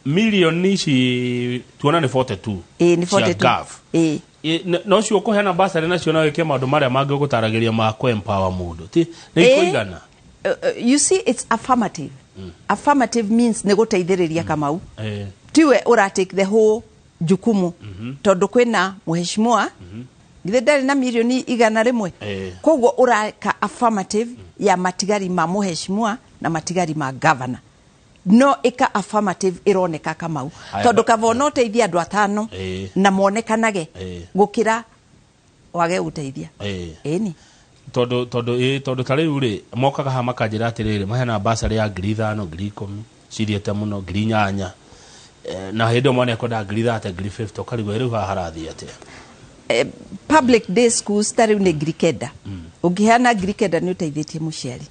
Speaker 1: milioni ici tuona nĩ 42
Speaker 2: Ĩĩ, nĩ
Speaker 1: cia
Speaker 2: 42.
Speaker 1: GAF.
Speaker 2: Ĩĩ.
Speaker 1: No cio ũkũheana basarĩ nacio na wĩke maũndũ marĩa mangĩ ũgũtaragĩria ma kũ empower mũndũ, ti nĩ ikũigana?
Speaker 2: You see, it's affirmative. Affirmative means nĩ gũteithĩrĩria, Kamau. Tiwe ũra take the whole jukumu, tondũ kwĩna mheshimiwa, githĩ ndarĩ na milioni 100? Koguo ũraka affirmative ya matigari ma mheshimiwa na matigari ma governor, no ĩka affirmative ĩroneka, Kamau.
Speaker 1: Aya,
Speaker 2: Tondũ kaba ona ũteithie andũ atano na monekanage gũkĩra wage gũteithia. Ĩni.
Speaker 1: Tondũ ta rĩu rĩ, mokaga haha makanjĩra atĩrĩrĩ, maheana basarĩ ya 5,000, 10,000, cithiĩte mũno 8,000. Na hĩndĩ ĩyo mwana ekwendaga 30,000, 50,000, ũkarigwo rĩu haha harathiĩ atĩa.
Speaker 2: Public day schools ta rĩu nĩ 9,000. Ũngĩheana 9,000 nĩ ũteithĩtie mũciari.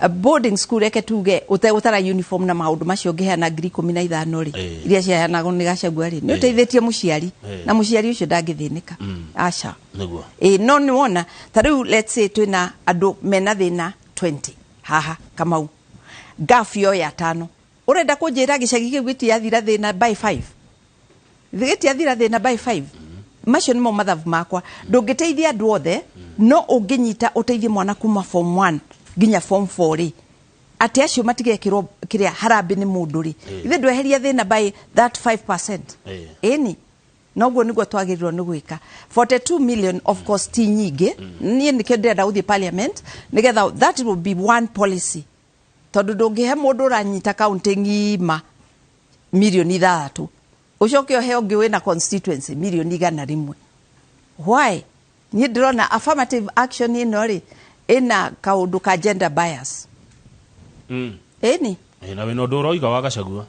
Speaker 2: Boarding school, reke tuge ũtegũtara uniform na maũndũ macio, ũngĩheana 15,000 rĩ, iria ciaheanagwo nĩ Gachagua rĩ, nĩ ũteithĩtie mũciari. Na mũciari ũcio ndangĩthĩnĩka, aca. Ĩ, no nĩ wona ta rĩu, let's say twĩna andũ mena thĩna 20 haha, Kamau, ngaf yoya atano, ũrenda kũnjĩra gĩcagi kĩu gĩtiathira thĩna by 5? Gĩtiathira thĩna by 5? Macio nĩmo mathabu makwa. Ndũngĩteithia andũ othe, no ũngĩnyita ũteithie mwana kuma form 1 nginya form 4 rĩ, atĩ acio matigekĩrwo kĩrĩa harambĩ nĩ mũndũ rĩ, ithe ndweheria thĩna by that 5%. Ĩni. Noguo nĩguo twagĩrĩirwo nĩ gwĩka. 42 million of course ti nyingĩ. Niĩ nĩkĩo ndĩrenda gũthiĩ parliament, nĩgetha that will be one policy, tondũ ndũngĩhe mũndũ ũranyita kaunti ng'ima mirioni 6, ũcoke ũhe ũngĩ wĩna constituency mirioni 100. Why? Niĩ ndĩrona affirmative action ĩno rĩ, ĩna kaũndũ ka gender bias. Ĩni.
Speaker 1: Na wĩna ũndũ ũroiga wa Gachagua,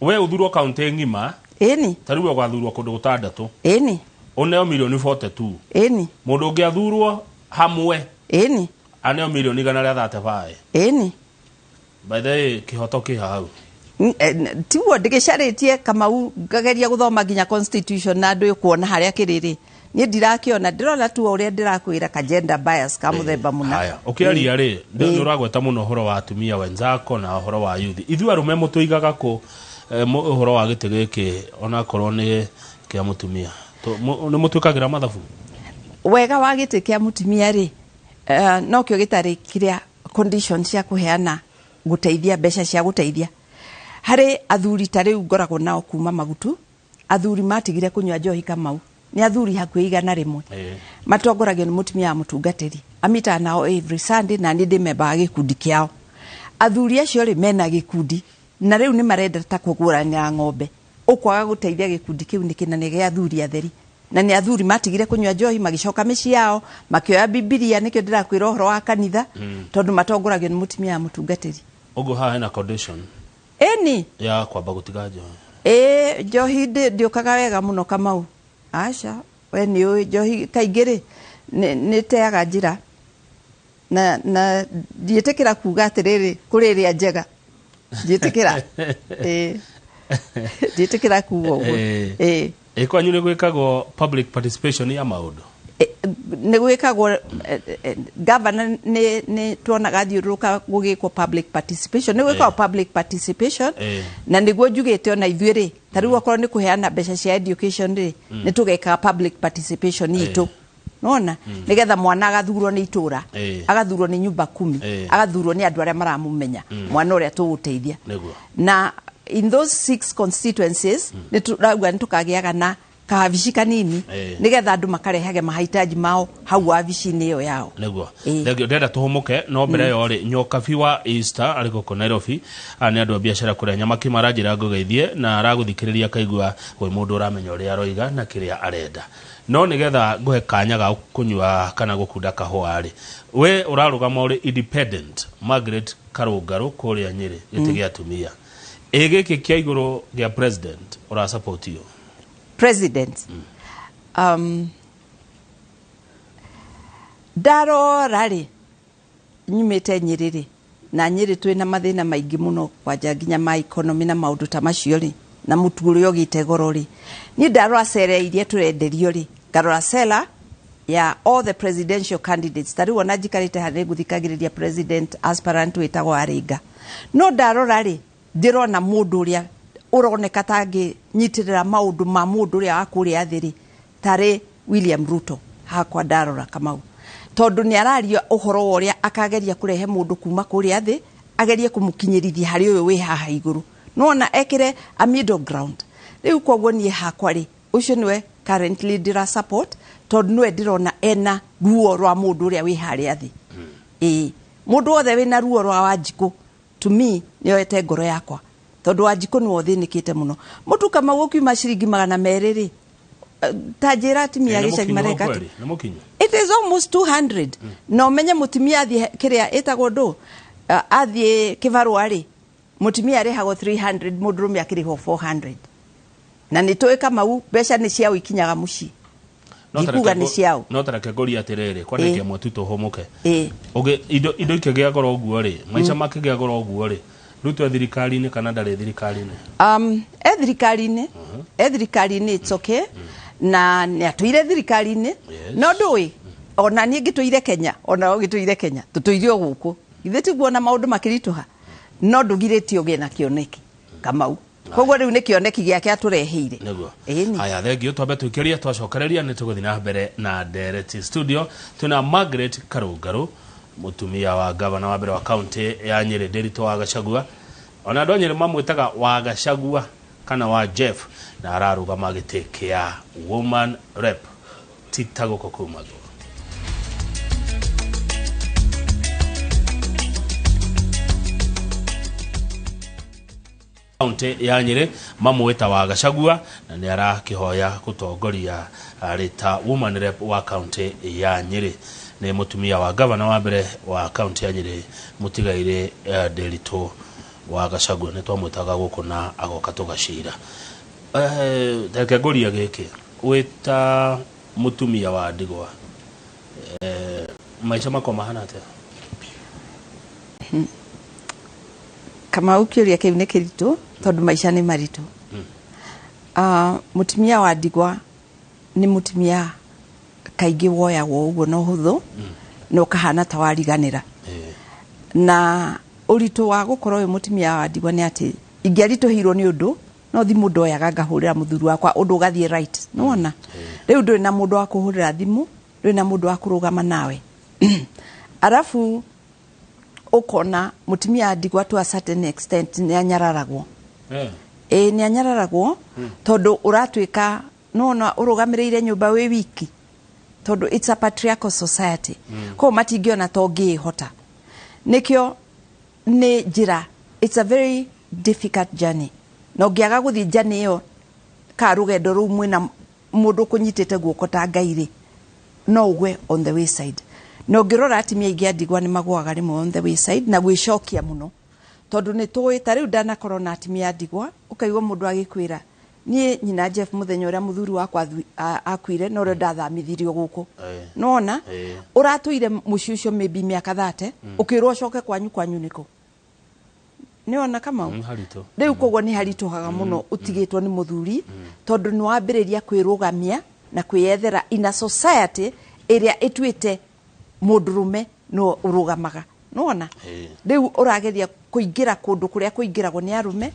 Speaker 1: we ũthurwo kaunti ng'ima.
Speaker 2: Ĩni.
Speaker 1: Ta rĩu ũgathurwo kũndũ gũtandatũ,
Speaker 2: Ĩni.
Speaker 1: Ũneo mirioni 42.
Speaker 2: Ĩni.
Speaker 1: Mũndũ ũngĩ athurwo hamwe,
Speaker 2: Ĩni.
Speaker 1: Aneo mirioni 135.
Speaker 2: Ĩni.
Speaker 1: By the way, kĩhoto kĩ hau?
Speaker 2: Tiguo ndĩgĩcarĩtie, Kamau, ngageria gũthoma nginya constitution na andũ kuona harĩa kĩrĩrĩ. Niĩ ndirakĩona, ndĩrona tu o ũrĩa ndĩrakwĩra, ka gender bias ka mũthemba mũna.
Speaker 1: Haya, ũkĩaria rĩ, nĩ ũragweta mũno ũhoro wa atumia wenzako na ũhoro wa youth. Ithuĩ arũme mũtũigaga kũ ũhoro wa gĩtĩ gĩkĩ, onakorwo nĩ kĩa mũtumia? Nĩ mũtwĩkagĩra mathabu?
Speaker 2: Wega wa gĩtĩ kĩa mũtumia rĩ, nokĩo gĩtarĩ kĩrĩa condition cia kũheana gũteithia, mbeca cia gũteithia harĩ athuri. Ta rĩu ngoragwo nao kuma Magutu, athuri matigire kũnyua njohi, Kamau, nĩ athuri hakuhĩ 100. Matongoragio nĩ mũtumia wa mũtungatĩri, amitaga nao every Sunday, na niĩ ndĩ memba wa gĩkundi kĩao. Athuri acio rĩ, mena gĩkundi na rĩu nĩ marenda ta kũgũranĩra ng'ombe. Ũkwaga gũteithia gĩkundi kĩu nĩkĩ, na nĩ gĩa athuri atheri, na nĩ athuri matigire kũnyua njohi, magĩcoka mĩciĩ yao, makĩoya Bibilia. Nĩkĩo ndĩrakwĩra ũhoro wa kanitha, tondũ matongoragio nĩ mũtumia wa mũtungatĩri.
Speaker 1: Ũguo haha hena condition
Speaker 2: Ĩni.
Speaker 1: ya kwamba gũtiga njohi?
Speaker 2: Ĩĩ, njohi ndĩũkaga wega mũno, Kamau, aca. We nĩ ũĩ njohi kaingĩ rĩ, nĩ teaga njĩra, na ndiĩtĩkĩra kuga atĩrĩrĩ kũrĩ ĩrĩa njega, ndiĩtĩkĩra. Ĩĩ, ndiĩtĩkĩra kuga ũguo. Ĩĩ.
Speaker 1: Ĩ kwanyu nĩ gwĩkagwo public participation ya maũndũ?
Speaker 2: Nĩ gwĩkagwo. Governor nĩ tuonaga thiũrũrũka gũgĩkwo public participation, nĩ gwĩkagwo public participation. Na nĩguo njugĩte ona ithuĩ rĩ, ta rĩu okorwo nĩ kũheana mbeca cia education rĩ, nĩ tũgekaga public participation itũ, nona nĩgetha mwana agathurwo nĩ itũra, agathurwo nĩ nyumba kumi, agathurwo nĩ andũ arĩa maramũmenya, mwana ũrĩa tũgũteithia. Na in those six constituencies nĩ tũrauga nĩ tũkagĩaga na kawabici kanini, nĩgetha andũ makarehage mahitaji mao hau wabici-inĩ ĩyo yao.
Speaker 1: Thengio, ndĩrenda tũhũmũke, no mbere ĩyo rĩ, Nyokabi wa Easter arĩ gũkũ Nairobi. Aya nĩ andũ a biacara kũrĩa Nyamakima, aranjĩra ngũgeithie na aragũthikĩrĩria, akaigua gwĩ mũndũ ũramenya ũrĩa aroiga na kĩrĩa arenda. No nĩgetha ngũhe kanya ga kũnyua kana gũkunda kahũa rĩ, we ũrarũgama ũrĩ independent, Margaret Karũngarũ, kũrĩa Nyĩrĩ, gĩtĩ gĩa atumia. Ĩ gĩkĩ kĩa igũrũ gĩa president, ũrasupport io?
Speaker 2: President, ndarora rĩ, nyumĩte Nyĩrĩ rĩ, na Nyĩrĩ twĩna mathĩna maingĩ mũno, kwanja nginya ma economy na maũndũ ta macio rĩ, na mũtu ũrĩa ũgĩte goro rĩ. Niĩ ndarora cera iria tũrenderio rĩ, ngarora cera ya all the presidential candidates, ta rĩu ona njikarĩte harĩa ngũthikagĩrĩria president aspirant wĩtagwo Aringa, no ndarora rĩ, ndĩrona mũndũ ũrĩa ũroneka ta angĩnyitĩrĩra maũndũ ma mũndũ ũrĩa wa kũrĩa thĩ rĩ, tarĩ William Ruto. Hakwa ndarora, Kamau, tondũ nĩ araria ũhoro wa ũrĩa akageria kũrehe mũndũ kuma kũrĩa thĩ, agerie kũmũkinyĩrithia harĩ ũyũ wĩ haha igũrũ, nona ekĩre a middle ground. Rĩu koguo niĩ hakwa rĩ, ũcio nĩwe currently ndĩra support, tondũ nĩwe ndĩrona ena ruo rwa mũndũ ũrĩa wĩ harĩa thĩ. Ĩĩ, mũndũ wothe wĩna ruo rwa Wanjikũ, to me nĩoete ngoro yakwa, tondũ Wanjikũ nĩwe ũthĩnĩkĩte mũno. Mũtu, Kamau, ũkiuma ciringi 200 rĩ, ta njĩra atumia a gĩcagi mareka atĩa?
Speaker 1: Nĩ mũkinyu.
Speaker 2: It is almost 200. Na ũmenye mũtumia athiĩ kĩrĩa ĩtagwo ndũ, athiĩ kĩbarũa rĩ, mũtumia arĩhagwo 300, mũndũrũme akĩrĩhwo 400. Na nĩ tũĩ, Kamau, mbeca nĩ ciao ikinyaga mũciĩ. Ndikuga nĩ ciao.
Speaker 1: No tareke ngũrie atĩrĩrĩ, kwa ndagĩka ĩmwe tu tũhũmũke.
Speaker 2: Ĩĩ.
Speaker 1: Ũngĩ indo ikĩgĩa goro ũguo rĩ, maica makĩgĩa goro ũguo rĩ, Ruto e thirikari-inĩ kana ndarĩ thirikari-inĩ?
Speaker 2: E thirikari-inĩ, e thirikari-inĩ, it's okay, na nĩ atũire thirikari-inĩ. No ndũĩ ona niĩ ngĩtũire Kenya, ona we ũgĩtũire Kenya, tũtũire o gũkũ, githĩ tiguo? Na maũndũ makĩritũha, no ndũgirĩtie ũgĩe na kĩoneki, Kamau. Koguo rĩu nĩ kĩoneki gĩake atũreheire. Ĩni.
Speaker 1: Haya, thengio. Twambe twĩkĩrie, twacokereria nĩ tũgũthiĩ na mbere na ndereti. Studio twĩna Margaret Karũngarũ, mũtumia wa gavana wa mbere wa kaunti ya Nyĩrĩ, Ndĩritũ wa Gachagua. Ona andũ a Nyĩrĩ mamwĩtaga wa Gachagua. Kana wa Jeff na ararũgama gĩtĩ kĩa woman rep tita gũkũ kuma thũ. Kaunti ya Nyĩrĩ mamwĩta wa Gachagua na nĩ arakĩhoya gũtongoria arĩ ta woman rep wa kaunti ya Nyĩrĩ. Nĩ mũtumia wa gavana wa mbere wa kaunti ya Nyĩrĩ mũtigairĩ Nderitu wa Gachagua, nĩ twamwĩtaga gũkũ na agoka tũgacira. Reke ngũrie gĩkĩ, wĩ ta mũtumia wa ndigwa, maica makwa mahana atĩa?
Speaker 2: Kamau, kĩũria kĩu nĩ kĩritũ tondũ maica nĩ maritũ. Mũtumia wa ndigwa nĩ mũtumia kaingĩ woyagwo ũguo na ũhũthũ na ũkahana ta wariganĩra. Na ũritũ wa gũkorwo wĩ mũtumia wa ndigwa nĩ atĩ ingĩaritũhĩirwo nĩ ũndũ no thimũ ndoyaga ngahũrĩra mũthuri wakwa ũndũ ũgathiĩ right, nĩwona? Rĩu ndũrĩ na mũndũ wa kũhũrĩra thimũ, ndũrĩ na mũndũ wa kũrũgama nawe. Arabu ũkona mũtumia wa ndigwa to a certain extent nĩ anyararagwo. Ĩĩ, nĩ anyararagwo tondũ ũratuĩka nona ũrũgamĩrĩire nyũmba wĩ wiki, tondũ it's a patriarchal society. Koguo matingĩona ta ũngĩĩhota. Nĩkĩo nĩ njĩra, it's a very difficult journey, na ũngĩaga gũthiĩ journey ĩyo ka rũgendo rũu mwĩna mũndũ ũkũnyitĩte guoko ta Ngai rĩ, no ũgwe on the wayside. Na ũngĩrora atumia aingĩ a ndigwa nĩ magũaga rĩmwe on the wayside na gwĩcokia mũno, tondũ nĩ tũĩ ta rĩu ndanakorwo na atumia a ndigwa, ũkaigua mũndũ agĩkwĩra, "Niĩ nyina Jeff, mũthenya ũrĩa mũthuri wakwa akuire no rĩo ndathamithirio gũkũ." Nona ũratũire mũciĩ ũcio maybe mĩaka 30, ũkĩrwo ũcoke kwanyu. Kwanyu nĩkũ? Nĩwona, Kamau?
Speaker 1: Haritũ.
Speaker 2: Rĩu koguo nĩ haritũhaga mũno ũtigĩtwo nĩ mũthuri, tondũ nĩ wambĩrĩria kwĩrũgamia na kwĩyethera in a society ĩrĩa ĩtuĩte mũndũrũme no ũrũgamaga, nĩwona? Rĩu ũrageria kũingĩra kũndũ kũrĩa kũingĩragwo nĩ arũme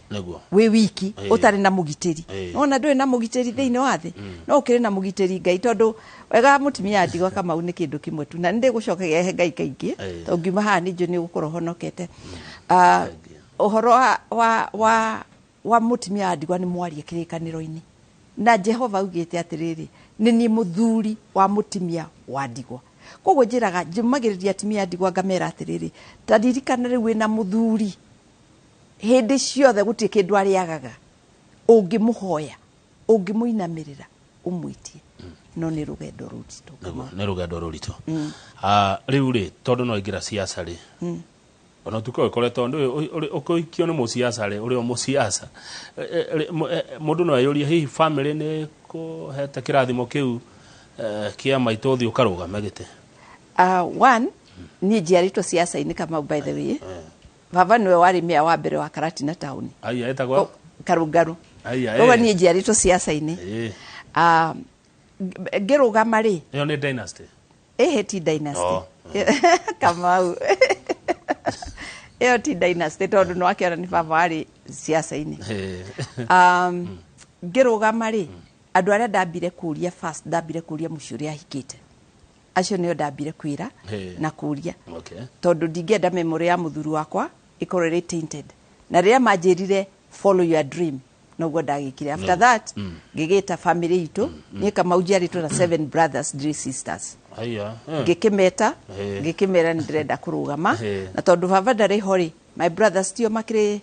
Speaker 2: wĩ wiki, ũtarĩ na mũgitĩri. Nĩwona ndũrĩ na mũgitĩri thĩinĩ wa thĩ, no ũkĩrĩ na mũgitĩri Ngai, tondũ wega wa mũtumia wa ndigwa, Kamau, nĩ kĩndũ kĩmwe tu, na nĩ ndĩgũcokagia he Ngai kaingĩ, tondũ ngiuma haha nĩ njũĩ nĩ ũgũkorwo honokete. Ũhoro wa mũtumia wa ndigwa nĩ mwarie kĩrĩkanĩro-inĩ, na Jehova augĩte atĩrĩrĩ, "Nĩ niĩ mũthuri wa mũtumia wa ndigwa." Koguo njĩraga, njũmagĩrĩria atumia a ndigwa ngamera atĩrĩrĩ, ta ririkana rĩu wĩna mũthuri hĩndĩ ciothe, gũtirĩ kĩndũ arĩagaga, ũngĩmũhoya, ũngĩmũinamĩrĩra, ũmwĩtie, no nĩ rũgendo rũritũ.
Speaker 1: Nĩguo, nĩ rũgendo rũritũ. Rĩu rĩ, tondũ no ingĩra ciaca rĩ, ona ũtukũ ũkoretwo ũkũhikio nĩ mũciaca rĩ, ũrĩ o mũciaca. Mũndũ no eyũrie hihi family nĩ kũhete kĩrathimo kĩu kĩa maitũ ũthiĩ ũkarũgame gĩtĩ?
Speaker 2: One, niĩ njiarĩtwo ciaca-inĩ, Kamau. By the way, baba nĩwe warĩ mĩa wa mbere wa Karatina taũni.
Speaker 1: Aya ĩtagwo?
Speaker 2: Oh, Karũngarũ.
Speaker 1: Aya.
Speaker 2: Koguo niĩ njiarĩtwo ciaca-inĩ. Ngĩrũgama rĩ,
Speaker 1: Ĩyo nĩ dynasty.
Speaker 2: Ĩhĩ, ti dynasty.
Speaker 1: Oh.
Speaker 2: Kamau, ĩyo ti dynasty, tondũ nĩ wakĩona nĩ baba warĩ ciaca-inĩ. Ngĩrũgama rĩ, andũ arĩa ndambire kũria first, ndambire kũria mũciĩ ũrĩa ahikĩte, acio nĩo ndambire kwĩra na kũria, tondũ ndingĩenda memory ya mũthuri wakwa ĩkorwo ĩrĩ tainted. Na rĩrĩa manjĩrire, "Follow your dream," noguo ndagĩkire. After that ngĩgĩta family itũ. Niĩ Kamau njiarĩtwo na seven brothers, three sisters.
Speaker 1: Aya.
Speaker 2: Ngĩkĩmeta, ngĩkĩmera nĩ ndĩrenda kũrũgama. Na tondũ baba ndarĩ ho rĩ, my brothers tio makĩrĩ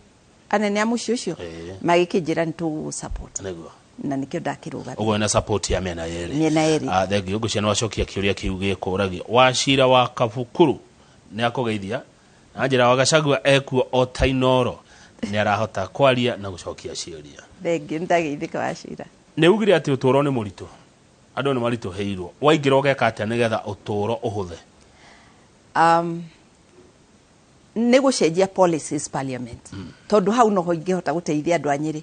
Speaker 2: anene a mũciĩ ũcio, magĩkĩnjĩra nĩ tũgũ support. Na nĩkĩo ndakĩrũgamia.
Speaker 1: Ũguo na support ya mĩena yerĩ.
Speaker 2: Mĩena yerĩ.
Speaker 1: Thengiũ, ngũcia nĩ wacokia kĩũria kĩu gĩkũragio. Wacira wa Kabukuru nĩ akũgeithia na njĩra wa Gachagua ekuo o ta Inoro, nĩ arahota kwaria na gũcokia ciũria.
Speaker 2: Thengiũ, nĩndageithĩka wacira.
Speaker 1: Nĩ ugire atĩ ũtũũro nĩ mũritũ, andũ nĩ maritũhĩirwo. Waingĩra ũgeka atĩa nĩgetha ũtũũro ũhũthe?
Speaker 2: Nĩ gũcenjia policies parliament, tondũ hau noho ingĩhota gũteithia andũ a Nyĩrĩ.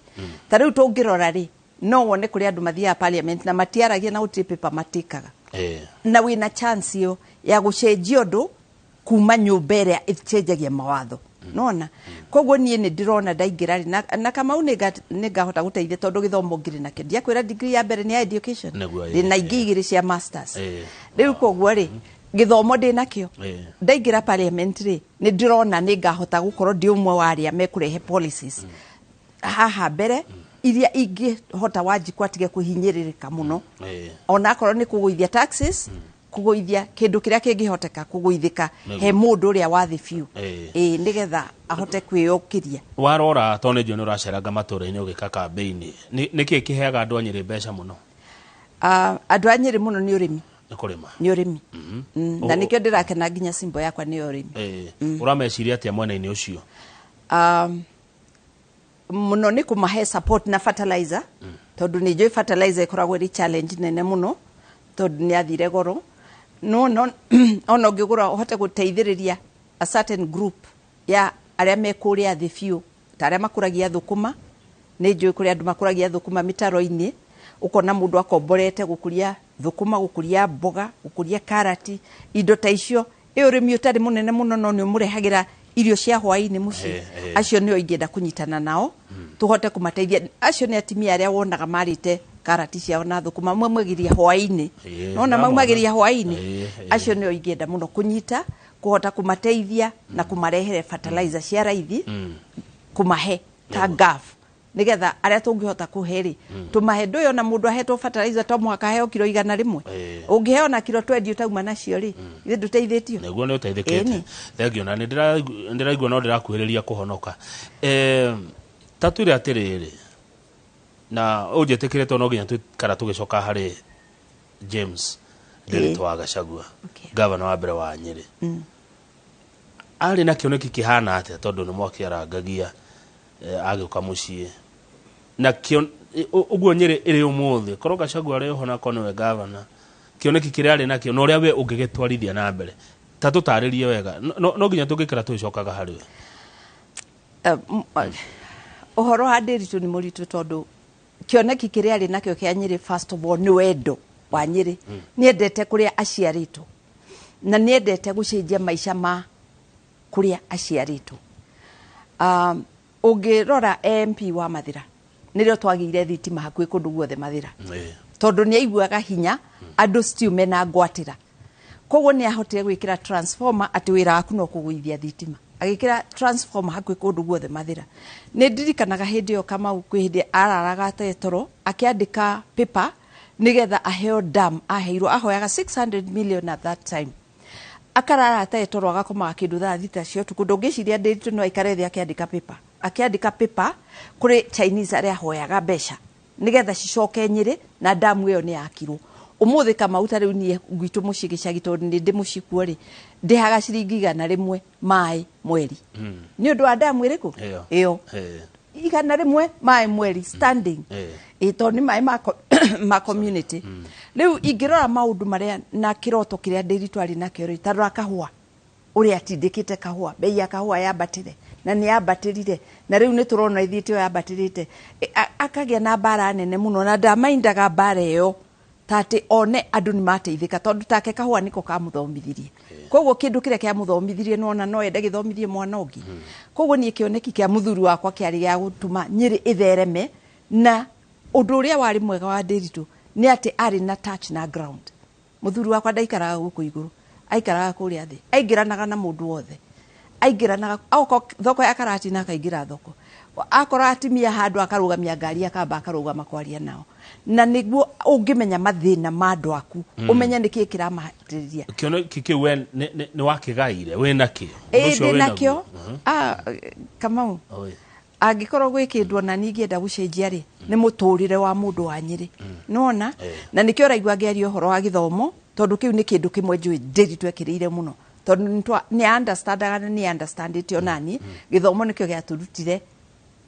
Speaker 2: Ta rĩu tũngĩrora rĩ, no wone kũrĩ andũ mathiaga parliament na matiaragia na gũtirĩ paper matĩkaga. Na wĩna chance ĩyo ya gũcenjia ũndũ kuma nyũmba ĩrĩa ĩcenjagia mawatho, nona? Koguo niĩ nĩ ndĩrona ndaingĩra rĩ, na Kamau nĩ ngahota gũteithia, tondũ gĩthomo ngĩrĩ nakĩo. Ndiakwĩra degree ya mbere nĩ ya education? Ndĩ na ingĩ igĩrĩ cia masters. Rĩu koguo rĩ, gĩthomo ndĩ nakĩo. Ndaingĩra parliament rĩ, nĩ ndĩrona nĩ ngahota gũkorwo ndĩ ũmwe wa arĩa mekũrehe policies haha mbere. Iria ingĩhota Wanjikũ atige kũhinyĩrĩrĩka mũno, ona akorwo nĩ kũgũithia taxes, kũgũithia kĩndũ kĩrĩa kĩngĩhoteka kũgũithĩka he mũndũ ũrĩa wa thĩ biũ, ĩĩ, nĩgetha ahote kwĩyũkĩria.
Speaker 1: Warora, tondũ nĩ njũĩ nĩ ũraceranga matũra-inĩ ũgĩka kambĩini, nĩ kĩĩ kĩheaga andũ a Nyĩrĩ mbeca mũno?
Speaker 2: Ah, andũ a Nyĩrĩ mũno nĩ ũrĩmi.
Speaker 1: Nĩ kũrĩma.
Speaker 2: Nĩ ũrĩmi. Na nĩkĩo ndĩrakena nginya symbol yakwa nĩ ya ũrĩmi.
Speaker 1: Ũrameciria atĩa mwena-inĩ ũcio?
Speaker 2: Mũno nĩ kũmahe support na fertilizer, tondũ nĩ njũĩ fertilizer ĩkoragwo ĩrĩ challenge nene mũno, tondũ nĩ athire goro. No ona ũngĩgũra ũhote gũteithĩrĩria a certain group ya arĩa me kũrĩa thĩ biũ, ta arĩa makũragia thũkũma. Nĩ njũĩ kũrĩ andũ makũragia thũkũma mĩtaro-inĩ, ũkona mũndũ akomborete gũkũria thũkũma, gũkũria mboga, gũkũria karati, indo ta icio. Ĩ ũrĩmi ũtarĩ mũnene mũno, no nĩ ũmũrehagĩra irio cia hwaĩ-inĩ mũciĩ. Acio nĩo ingĩenda kũnyitana nao, tũhote kũmateithia. Acio nĩ atimia arĩa wonaga marĩte karati ciao na thũkũma, maumagĩria hwaĩ-inĩ. Nona
Speaker 1: Ndamona.
Speaker 2: Maumagĩria hwaĩ-inĩ. Acio nĩo ingĩenda mũno kũnyita, kũhota kũmateithia na kũmarehere fertilizer cia raithi, kũmahe ta gaf, nigetha arĩa tũngĩhota kũhe rĩ, tũmahe. Ndũĩ ona mũndũ ahetwo fertilizer to mũhaka aheo kiro 100. Ũngĩheo na kiro 20 ũtauma nacio rĩ, ithe ndũteithĩtio?
Speaker 1: Nĩguo, nĩ ũteithĩkĩte.
Speaker 2: Ĩni.
Speaker 1: Thengiũ, na nĩ ndĩraigua no ndĩrakuhĩrĩria kũhonoka. Ta twĩre atĩrĩrĩ, na ũnjĩtĩkĩre, tondũ no nginya tũikara tũgĩcoka harĩ James Ndiritu wa Gachagua, gavana wa mbere wa Nyĩrĩ, arĩ na kĩoneki kĩhana atĩa? Tondũ nĩ mwakĩarangagia, agĩũka mũciĩ na ũguo Nyĩrĩ ĩrĩ ũmũthĩ, korwo Gachagua arĩ oho na korwo nĩwe gavana, kĩoneki kĩrĩa arĩ nakĩo na ũrĩa we ũngĩgĩtwarithia na mbere, ta tũtarĩrie wega. No nginya tũngĩkĩra tũgĩcokaga harĩ we.
Speaker 2: Ũhoro wa Ndiritu nĩ mũritũ, tondũ kĩoneki kĩrĩa arĩ nakĩo kĩa Nyĩrĩ, first of all, nĩ wendo wa Nyĩrĩ. Nĩ endete kũrĩa aciarĩtwo na nĩ endete gũcenjia maica ma kũrĩa aciarĩtwo. Ũngĩrora MP wa Mathĩra, nĩrĩo twagĩire thitima hakuhĩ kũndũ guothe Mathĩra, tondũ nĩ aiguaga hinya andũ still mena ngwatĩra. Koguo nĩ ahotire gwĩkĩra transformer atĩ wĩra waku no kũgũithia thitima. Agĩkĩra transformer hakuhĩ kũndũ guothe Mathĩra. Nĩ ndirikanaga hĩndĩ ĩyo Kamau kwĩ hĩndĩ araraga atarĩ toro akĩandĩka paper nĩgetha aheo dam. Aheirwo, ahoyaga 600 million at that time. Akarara atarĩ toro, agakomaga kĩndũ thaa 6 cia ũtukũ. Ndũngĩciria Ndiritu no aikare thĩ akĩandĩka paper, akĩandĩka paper kũrĩ Chinese arĩa ahoyaga mbeca nĩgetha cicoke Nyĩrĩ, na damu ĩyo nĩ yakirwo. Ũmũthĩ Kamau, ta rĩu niĩ gwitũ mũciĩ gĩcagi, tondũ nĩ ndĩ mũciĩ kuo rĩ, ndĩhaga ciringi 100 maĩ mweri nĩ ũndũ wa damu ĩrĩkũ?
Speaker 1: Ĩyo.
Speaker 2: Ĩyo. 100 maĩ mweri standing. Ĩ tondũ nĩ maĩ ma community. Rĩu ingĩrora maũndũ marĩa na kĩroto kĩrĩa Ndiritu arĩ nakĩo rĩ, ta rora kahũa, ũrĩa atindĩkĩte kahũa, bei ya kahũa yambatĩre na nĩ yambatĩrire, na rĩu nĩ tũrona ithiĩte ĩyo yambatĩrĩte. Akagĩa na mbara nene mũno, na ndamaindaga mbara ĩyo, ta atĩ one andũ nĩ mateithĩka, tondũ take kahũa nĩko kamũthomithirie. Koguo kĩndũ kĩrĩa kĩamũthomithirie, nona no ende gĩthomithie mwana ũngĩ. Koguo niĩ kĩoneki kĩa mũthuri wakwa kĩarĩ gĩa gũtũma Nyĩrĩ ĩthereme. Na ũndũ ũrĩa warĩ mwega wa Ndiritu nĩ atĩ arĩ na touch na ground. Mũthuri wakwa ndaikaraga gũkũ igũrũ, aikaraga kũrĩa thĩ, aingĩranaga na mũndũ wothe, aingĩranaga oka thoko ya Karatina, akaingĩra thoko, akora atimia handũ akarũgamia ngari, akamba akarũgama kwaria nao, na nĩguo ũngĩmenya mathĩna ma andũ aku, ũmenye nĩkĩĩ kĩramahatĩrĩria.
Speaker 1: Kĩoneki kĩu we nĩ wakĩgaire, wĩ nakĩo? Ũndũ
Speaker 2: Ĩĩ,
Speaker 1: ũcio
Speaker 2: ndĩ
Speaker 1: wĩ
Speaker 2: nakĩo.
Speaker 1: naguo?
Speaker 2: Ah, Kamau,
Speaker 1: Oi.
Speaker 2: Angĩkorwo gwĩ kĩndũ ona niĩ ingĩenda gũcenjia rĩ, nĩ mũtũrĩre wa mũndũ wa Nyĩrĩ, nĩwona? Na nĩkĩo ũraigua ngĩaria ũhoro wa gĩthomo, tondũ kĩu nĩ kĩndũ kĩmwe njũĩ Ndiritu ekĩrĩire mũno, tondũ nĩ understandaga na nĩ understandĩte onaniĩ gĩthomo nĩkĩo gĩatũrutire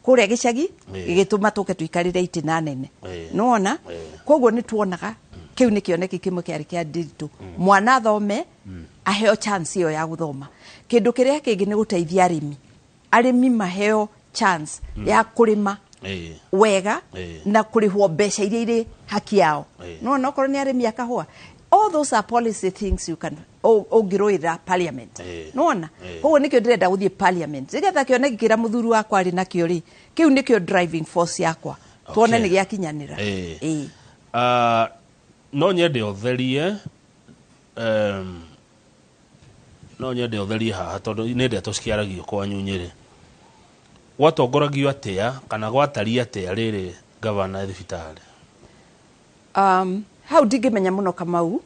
Speaker 2: kũrĩa gĩcagi, gĩgĩtũma tũke tũikarĩre itĩ na nene, nĩwona? Koguo nĩ tuonaga kĩu nĩ kĩoneki kĩmwe kĩarĩ kĩa Ndiritu, mwana athome, aheo chance ĩyo ya gũthoma. Kĩndũ kĩrĩa kĩngĩ nĩ gũteithia arĩmi, arĩmi maheo chance ya kũrĩma wega na kũrĩhwo mbeca iria irĩ haki yao. No okorwo nĩ arĩmi a kahũa, all those are policy things you can ũngĩrũĩra parliament. Nĩwona? Koguo nĩkĩo ndĩrenda gũthiĩ parliament, nĩgetha kĩoneki kĩrĩa mũthuri wakwa arĩ nakĩo rĩ, kĩu nĩkĩo driving force yakwa, tuone nĩ gĩakinyanĩra. Ĩĩ.
Speaker 1: Ah, no nyende ũtherie haha, tondũ nĩ ndeto cikĩaragio kwanyu Nyĩrĩ. Gwatongoragio atĩa kana gwatariĩ atĩa rĩrĩ? Gavana thibitarĩ?
Speaker 2: Hau ndingĩmenya mũno Kamau,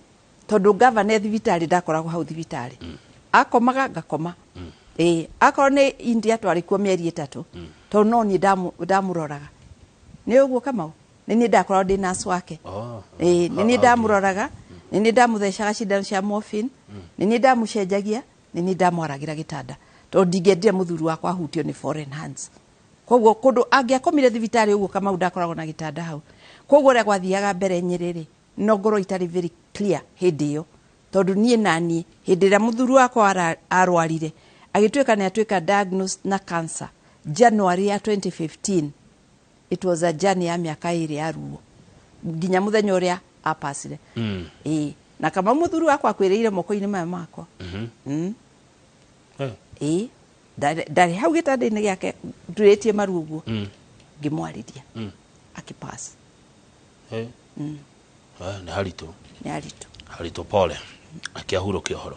Speaker 2: tondũ gavana thibitarĩ ndakoragwo hau thibitarĩ. Akomaga ngakoma. Ĩĩ, akorwo nĩ India twarĩ kuo mĩeri 3, tondũ no niĩ ndamũroraga. Nĩ ũguo Kamau? Nĩ niĩ ndakoragwo ndĩ nurse wake. Ĩĩ, nĩ niĩ ndamũroraga, nĩ niĩ ndamũthecaga cindano cia morphine, nĩ niĩ ndamũcenjagia, nĩ niĩ ndamwaragĩra gĩtanda, tondũ ndingĩendire mũthuri wakwa ahutio nĩ foreign hands. Koguo kũndũ angĩakomire thibitarĩ ũguo Kamau ndakoragwo na gĩtanda hau. Koguo ũrĩa gwathiaga mbere Nyĩrĩ rĩ, no ngorwo itarĩ very clear hĩndĩ ĩyo, tondũ niĩ naniĩ hĩndĩ ĩrĩa mũthuri wakwa arwarire agĩtuĩka nĩ atuĩka diagnosed na cancer January ya 2015, it was a journey ya mĩaka 2 ya ruo nginya mũthenya ũrĩa apacire. Ĩĩ, na Kamau mũthuri wakwa akwĩrĩire moko-inĩ maya makwa. Ĩĩ, ndarĩ hau gĩtanda-inĩ gĩake ndurĩtie maru ũguo, ngĩmwarĩria akĩpass.
Speaker 1: Nĩ haritũ.
Speaker 2: Nĩ haritũ.
Speaker 1: Haritũ, pole. Akĩahurũkia ũhoro.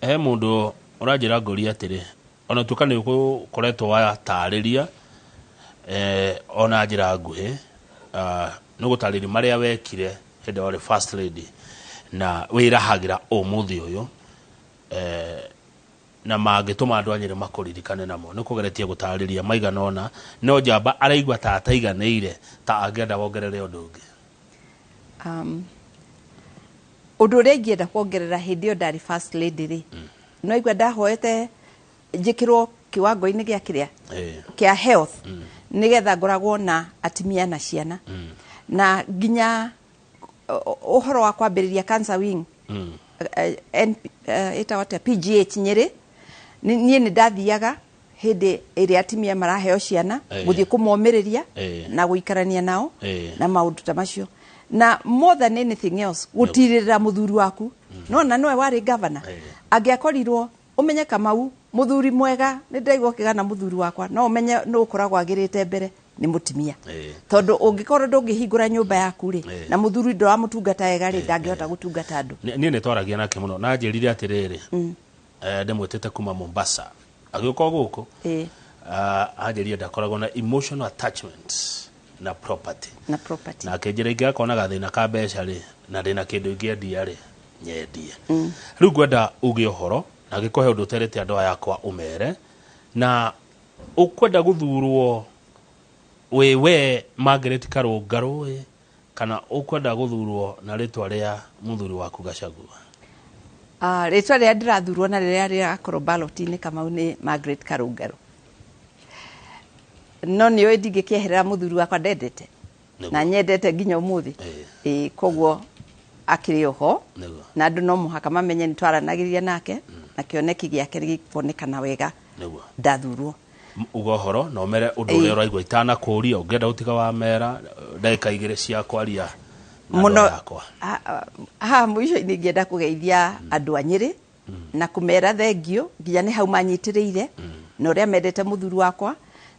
Speaker 1: He mũndũ ũranjĩra ngũria atĩrĩ, ona tuĩka nĩ ũkoretwo watarĩria ona njĩra nguhĩ, nĩ ũgũtarĩria marĩa wekire hĩndĩ ĩrĩa warĩ first lady na wĩrahagĩra ũmũthĩ ũyũ, na mangĩtũma andũ a Nyĩrĩ makũririkane namo. Nĩ ũkũgeretie gũtarĩria maigana ũna, no njamba araigua ta ataiganĩire, ta angĩenda wongerere ũndũ ũngĩ.
Speaker 2: Ũndũ ũrĩa ingĩenda kuongerera hĩndĩ ĩyo ndarĩ first lady rĩ, no igua ndahoete njĩkĩrwo kiwango-inĩ gĩa kĩrĩa kĩa health, nĩgetha ngoragwo na atimia na ciana, na nginya ũhoro wa kwambĩrĩria cancer wing, ĩtagwo atĩa, PGH Nyĩrĩ, niĩ nĩ ndathiaga hĩndĩ ĩrĩa atimia maraheo ciana, gũthiĩ kũmomĩrĩria na gũikarania nao na maũndũ ta macio. Na more than anything else, gũtirĩrĩra mũthuri waku. No na nowe warĩ governor. Angĩakorirwo ũmenye Kamau mũthuri mwega, nĩ ndĩraigua ũkĩgana mũthuri wakwa, no ũmenye nũ ũkoragwo agĩrĩte mbere nĩ mũtumia. Tondũ ũngĩkorwo ndũngĩhingũra nyũmba yaku rĩ, na mũthuri ndũramũtungata wega rĩ, ndangĩhota gũtungata andũ.
Speaker 1: Niĩ nĩ twaragia nake mũno, na anjĩrire atĩrĩrĩ, ndĩmwĩtĩte kuma Mombasa, agĩũka gũkũ, anjĩrire ndakoragwo na emotional attachment na property.
Speaker 2: Na property.
Speaker 1: Na akĩnjĩra ingĩgakorwo na gathĩna ka mbeca rĩ, na ndĩna kĩndũ ingĩendia rĩ, nyendie. Rĩu ngwenda uge ũhoro, na ngĩkũhe ũndũ ũterĩte andũ aya akwa ũmere, na ũkwenda gũthurwo wĩ we Margaret Karũngarũ, kana ũkwenda gũthurwo na rĩtwa rĩa mũthuri waku Gachagua?
Speaker 2: Rĩtwa rĩrĩa ndĩrathurwo na rĩrĩa rĩrakorwo ballot-inĩ Kamau nĩ Margaret Karũngarũ. No nĩ ũĩ ndingĩkĩeherera mũthuri wakwa ndendete, na nyendete nginya ũmũthĩ. Koguo akĩrĩ oho, na andũ no mũhaka mamenye nĩ twaranagĩria nake, na kĩoneki gĩake gĩkuonekana wega ndathurwo.
Speaker 1: Uga ũhoro na ũmere ũndũ ũrĩa ũraigua itanakũria, ũngĩenda gũtiga wa mera ndagĩka 2 cia kwaria na andũ aya akwa.
Speaker 2: Haha mũico-inĩ ingĩenda kũgeithia andũ a Nyĩrĩ na kũmera thengio nginya nĩ hau manyitĩrĩire na ũrĩa mendete mũthuri wakwa,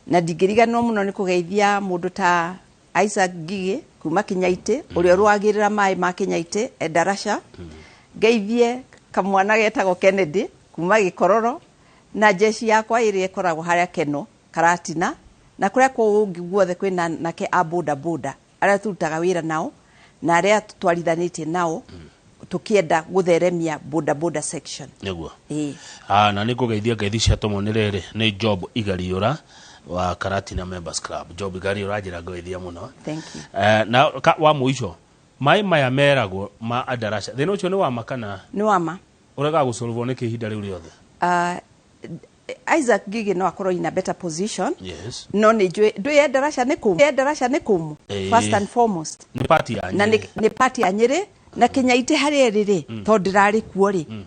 Speaker 2: na ndingĩriganĩrwo mũno nĩ kũgeithia mũndũ ta Isaac Ngigĩ kuma Kinyaitĩ, ũrĩa ũrũagĩrĩra maĩ ma Kinyaitĩ Endarasha. Ngeithie kamwana getagwo Kennedy kuma Gĩkororo, na jeshi yakwa ĩrĩa ĩkoragwo harĩa Keno Karatina, na kũrĩa kũngĩ guothe kwĩna anake a boda boda arĩa tũrutaga wĩra nao na arĩa twarithanĩtie nao tũkĩenda gũtheremia boda boda section.
Speaker 1: Nĩguo. Na nĩ ngũgeithia ngeithi cia tũmwo nĩ rĩrĩ, nĩ Job Igariũra wa Karatina Members Club. Job Igariũra njĩra ngũgeithia mũno.
Speaker 2: Thank you.
Speaker 1: Na wa mũico, maĩ maya meragwo ma Adarasha, thĩna ũcio nĩ wa ma kana?
Speaker 2: Nĩ wa ma.
Speaker 1: Ũregaga gũsolvwo nĩkĩ ihinda rĩu rĩothe?
Speaker 2: Isaac Ngigĩ no akorwo in a better position.
Speaker 1: Yes.
Speaker 2: No nĩ njũĩ, ndũĩ Endarasha nĩ kũmũ? Endarasha nĩ kũmũ? First and foremost.
Speaker 1: Nĩ party ya
Speaker 2: Na
Speaker 1: Nyĩrĩ.
Speaker 2: nĩ party ya Nyĩrĩ, na Kinyaitĩ harĩa ĩrĩ rĩ, tondũ ndĩrarĩ kuo rĩ.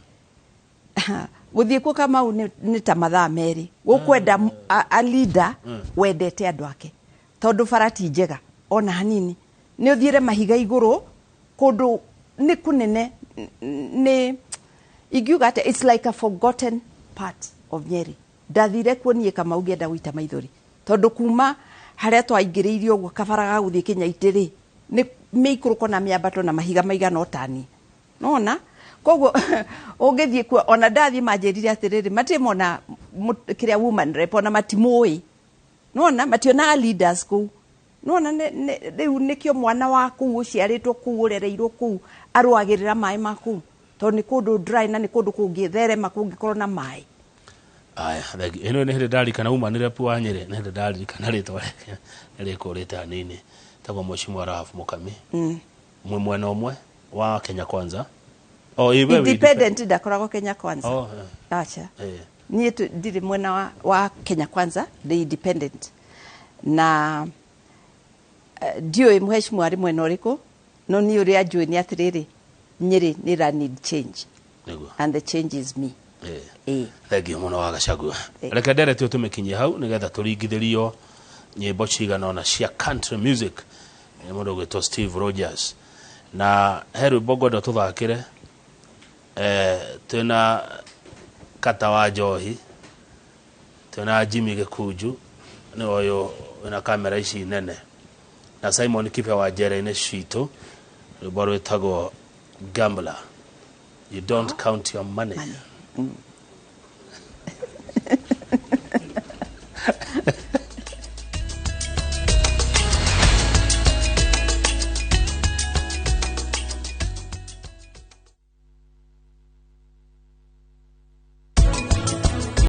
Speaker 2: Gũthiĩ kuo Kamau nĩ ta mathaa 2. Gũkwenda a leader wendete andũ ake. Tondũ bara ti njega ona hanini. Nĩ ũthiĩre mahiga igũrũ kũndũ nĩ kũnene, nĩ ingiuga atĩa, it's like a forgotten part of Nyeri. Ndathire kuo niĩ Kamau ngĩenda gũita maithori, tondũ kuma harĩa twaingĩrĩirio ũguo kabara ga gũthiĩ Kinyaitĩ rĩ, nĩ mĩikũrũko na mĩambato na mahiga maigana ũtani. Nona? Koguo ũngĩthiĩ kuo, ona ndathiĩ manjĩrire atĩrĩrĩ, matirĩ mona kĩrĩa woman rep, ona matimũĩ. Nona mationaga leaders kũu. Nona rĩu nĩkĩo mwana wa kũu ũciarĩtwo kũu, ũrereirwo kũu, arũagĩrĩra maĩ ma kũu, tondũ nĩ kũndũ dry na nĩ kũndũ kũngĩtherema kũngĩkorwo na maĩ.
Speaker 1: Aya, thengi. Ĩno nĩ hĩndĩ ndarikana uma nĩ rep wa Nyĩrĩ, nĩ hĩndĩ ndaririkana rĩtwa rĩake nĩ rĩkũrĩte hanini, tagwo Mheshimiwa Rahaf Mukami. Mwĩ mwena ũmwe wa Kenya Kwanza? Oh, ĩ, we wĩ
Speaker 2: Independent, ndakoragwo Kenya Kwanza.
Speaker 1: Oh, eh.
Speaker 2: Acha.
Speaker 1: Eh.
Speaker 2: Niĩ ndirĩ mwena wa Kenya Kwanza, ndĩ independent na ndiũĩ mheshimiwa arĩ mwena ũrĩkũ, no niĩ ũrĩa njũĩ nĩ atĩrĩrĩ, Nyĩrĩ nĩ ĩra need change. And the change is me.
Speaker 1: Eh. Thengio mũno wa Gachagua.
Speaker 2: Eh.
Speaker 1: Reke ndereti tũmĩkinyie hau nĩgetha tũringithĩrio nyĩmbo cigana ona cia country music. Nĩ mũndũ ũgwĩtwo Steve Rogers, na he rwĩmbo ngwenda tũthakĩre, twĩna Kata wa Njohi, twĩna Jimmy Gĩkunju, nĩ ũyũ wĩna kamera ici nene, na Simon Kibe wa njera-inĩ citũ, rwĩmbo rwĩtagwo "Gambler, You Don't Count Your Money".
Speaker 2: Money.